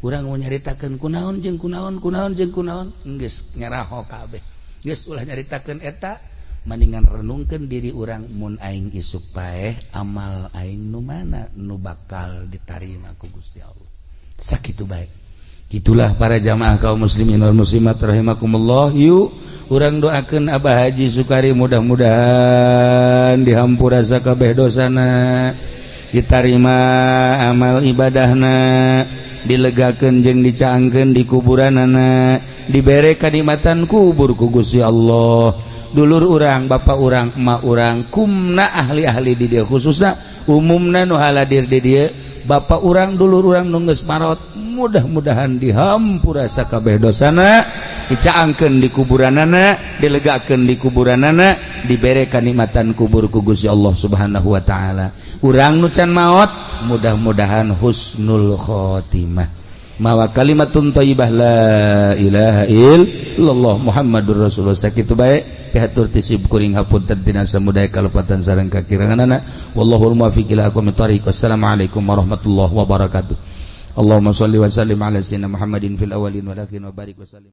Urang mau nyaritakeun kunaon jeung kunaon, kunaon jeung kunaon, geus nyaraho kabeh. Geus, ulah nyaritakeun eta, mendingan renungkeun diri urang, mun aing isuk paeh, amal aing nu mana nu bakal ditarima ku Gusti Allah. Sakitu bae. Gitulah, para jamaah kaum muslimin wal muslimat rahimakumullah. Yuk, urang doakeun Abah Haji Sukari, mudah-mudahan dihampura sakabeh dosana, ditarima amal ibadahna, dilegakeun jeung dicaangkeun di kuburanana, dibere kanikmatan kubur ku Gusti Allah. Dulur urang, bapak urang, emak urang, kumna ahli-ahli di dieu, khususna umumna nu haladir di dieu, bapak urang, dulur urang nu geus marot, mudah-mudahan dihampura sakabeh dosana, dicaangkeun di kuburanana, dilegakeun di kuburanana, dibere kanikmatan kubur ku Gusti Allah Subhanahu wa taala. Urang nu can maot, mudah-mudahan husnul khotimah, mawa kalimatun thayyibah, la ilaha illallah Muhammadur Rasulullah. Sakitu bae pihatur ti sim kuring, hapunten tina samudaya kalepatan sareng kakiranganana. Wallahul muwaffiq ila aqwamit thariq. Wassalamualaikum warahmatullahi wabarakatuh. Allahumma shalli wa sallim ala sayyidina Muhammadin fil awwalin wal akhirin wa barik wa sallim.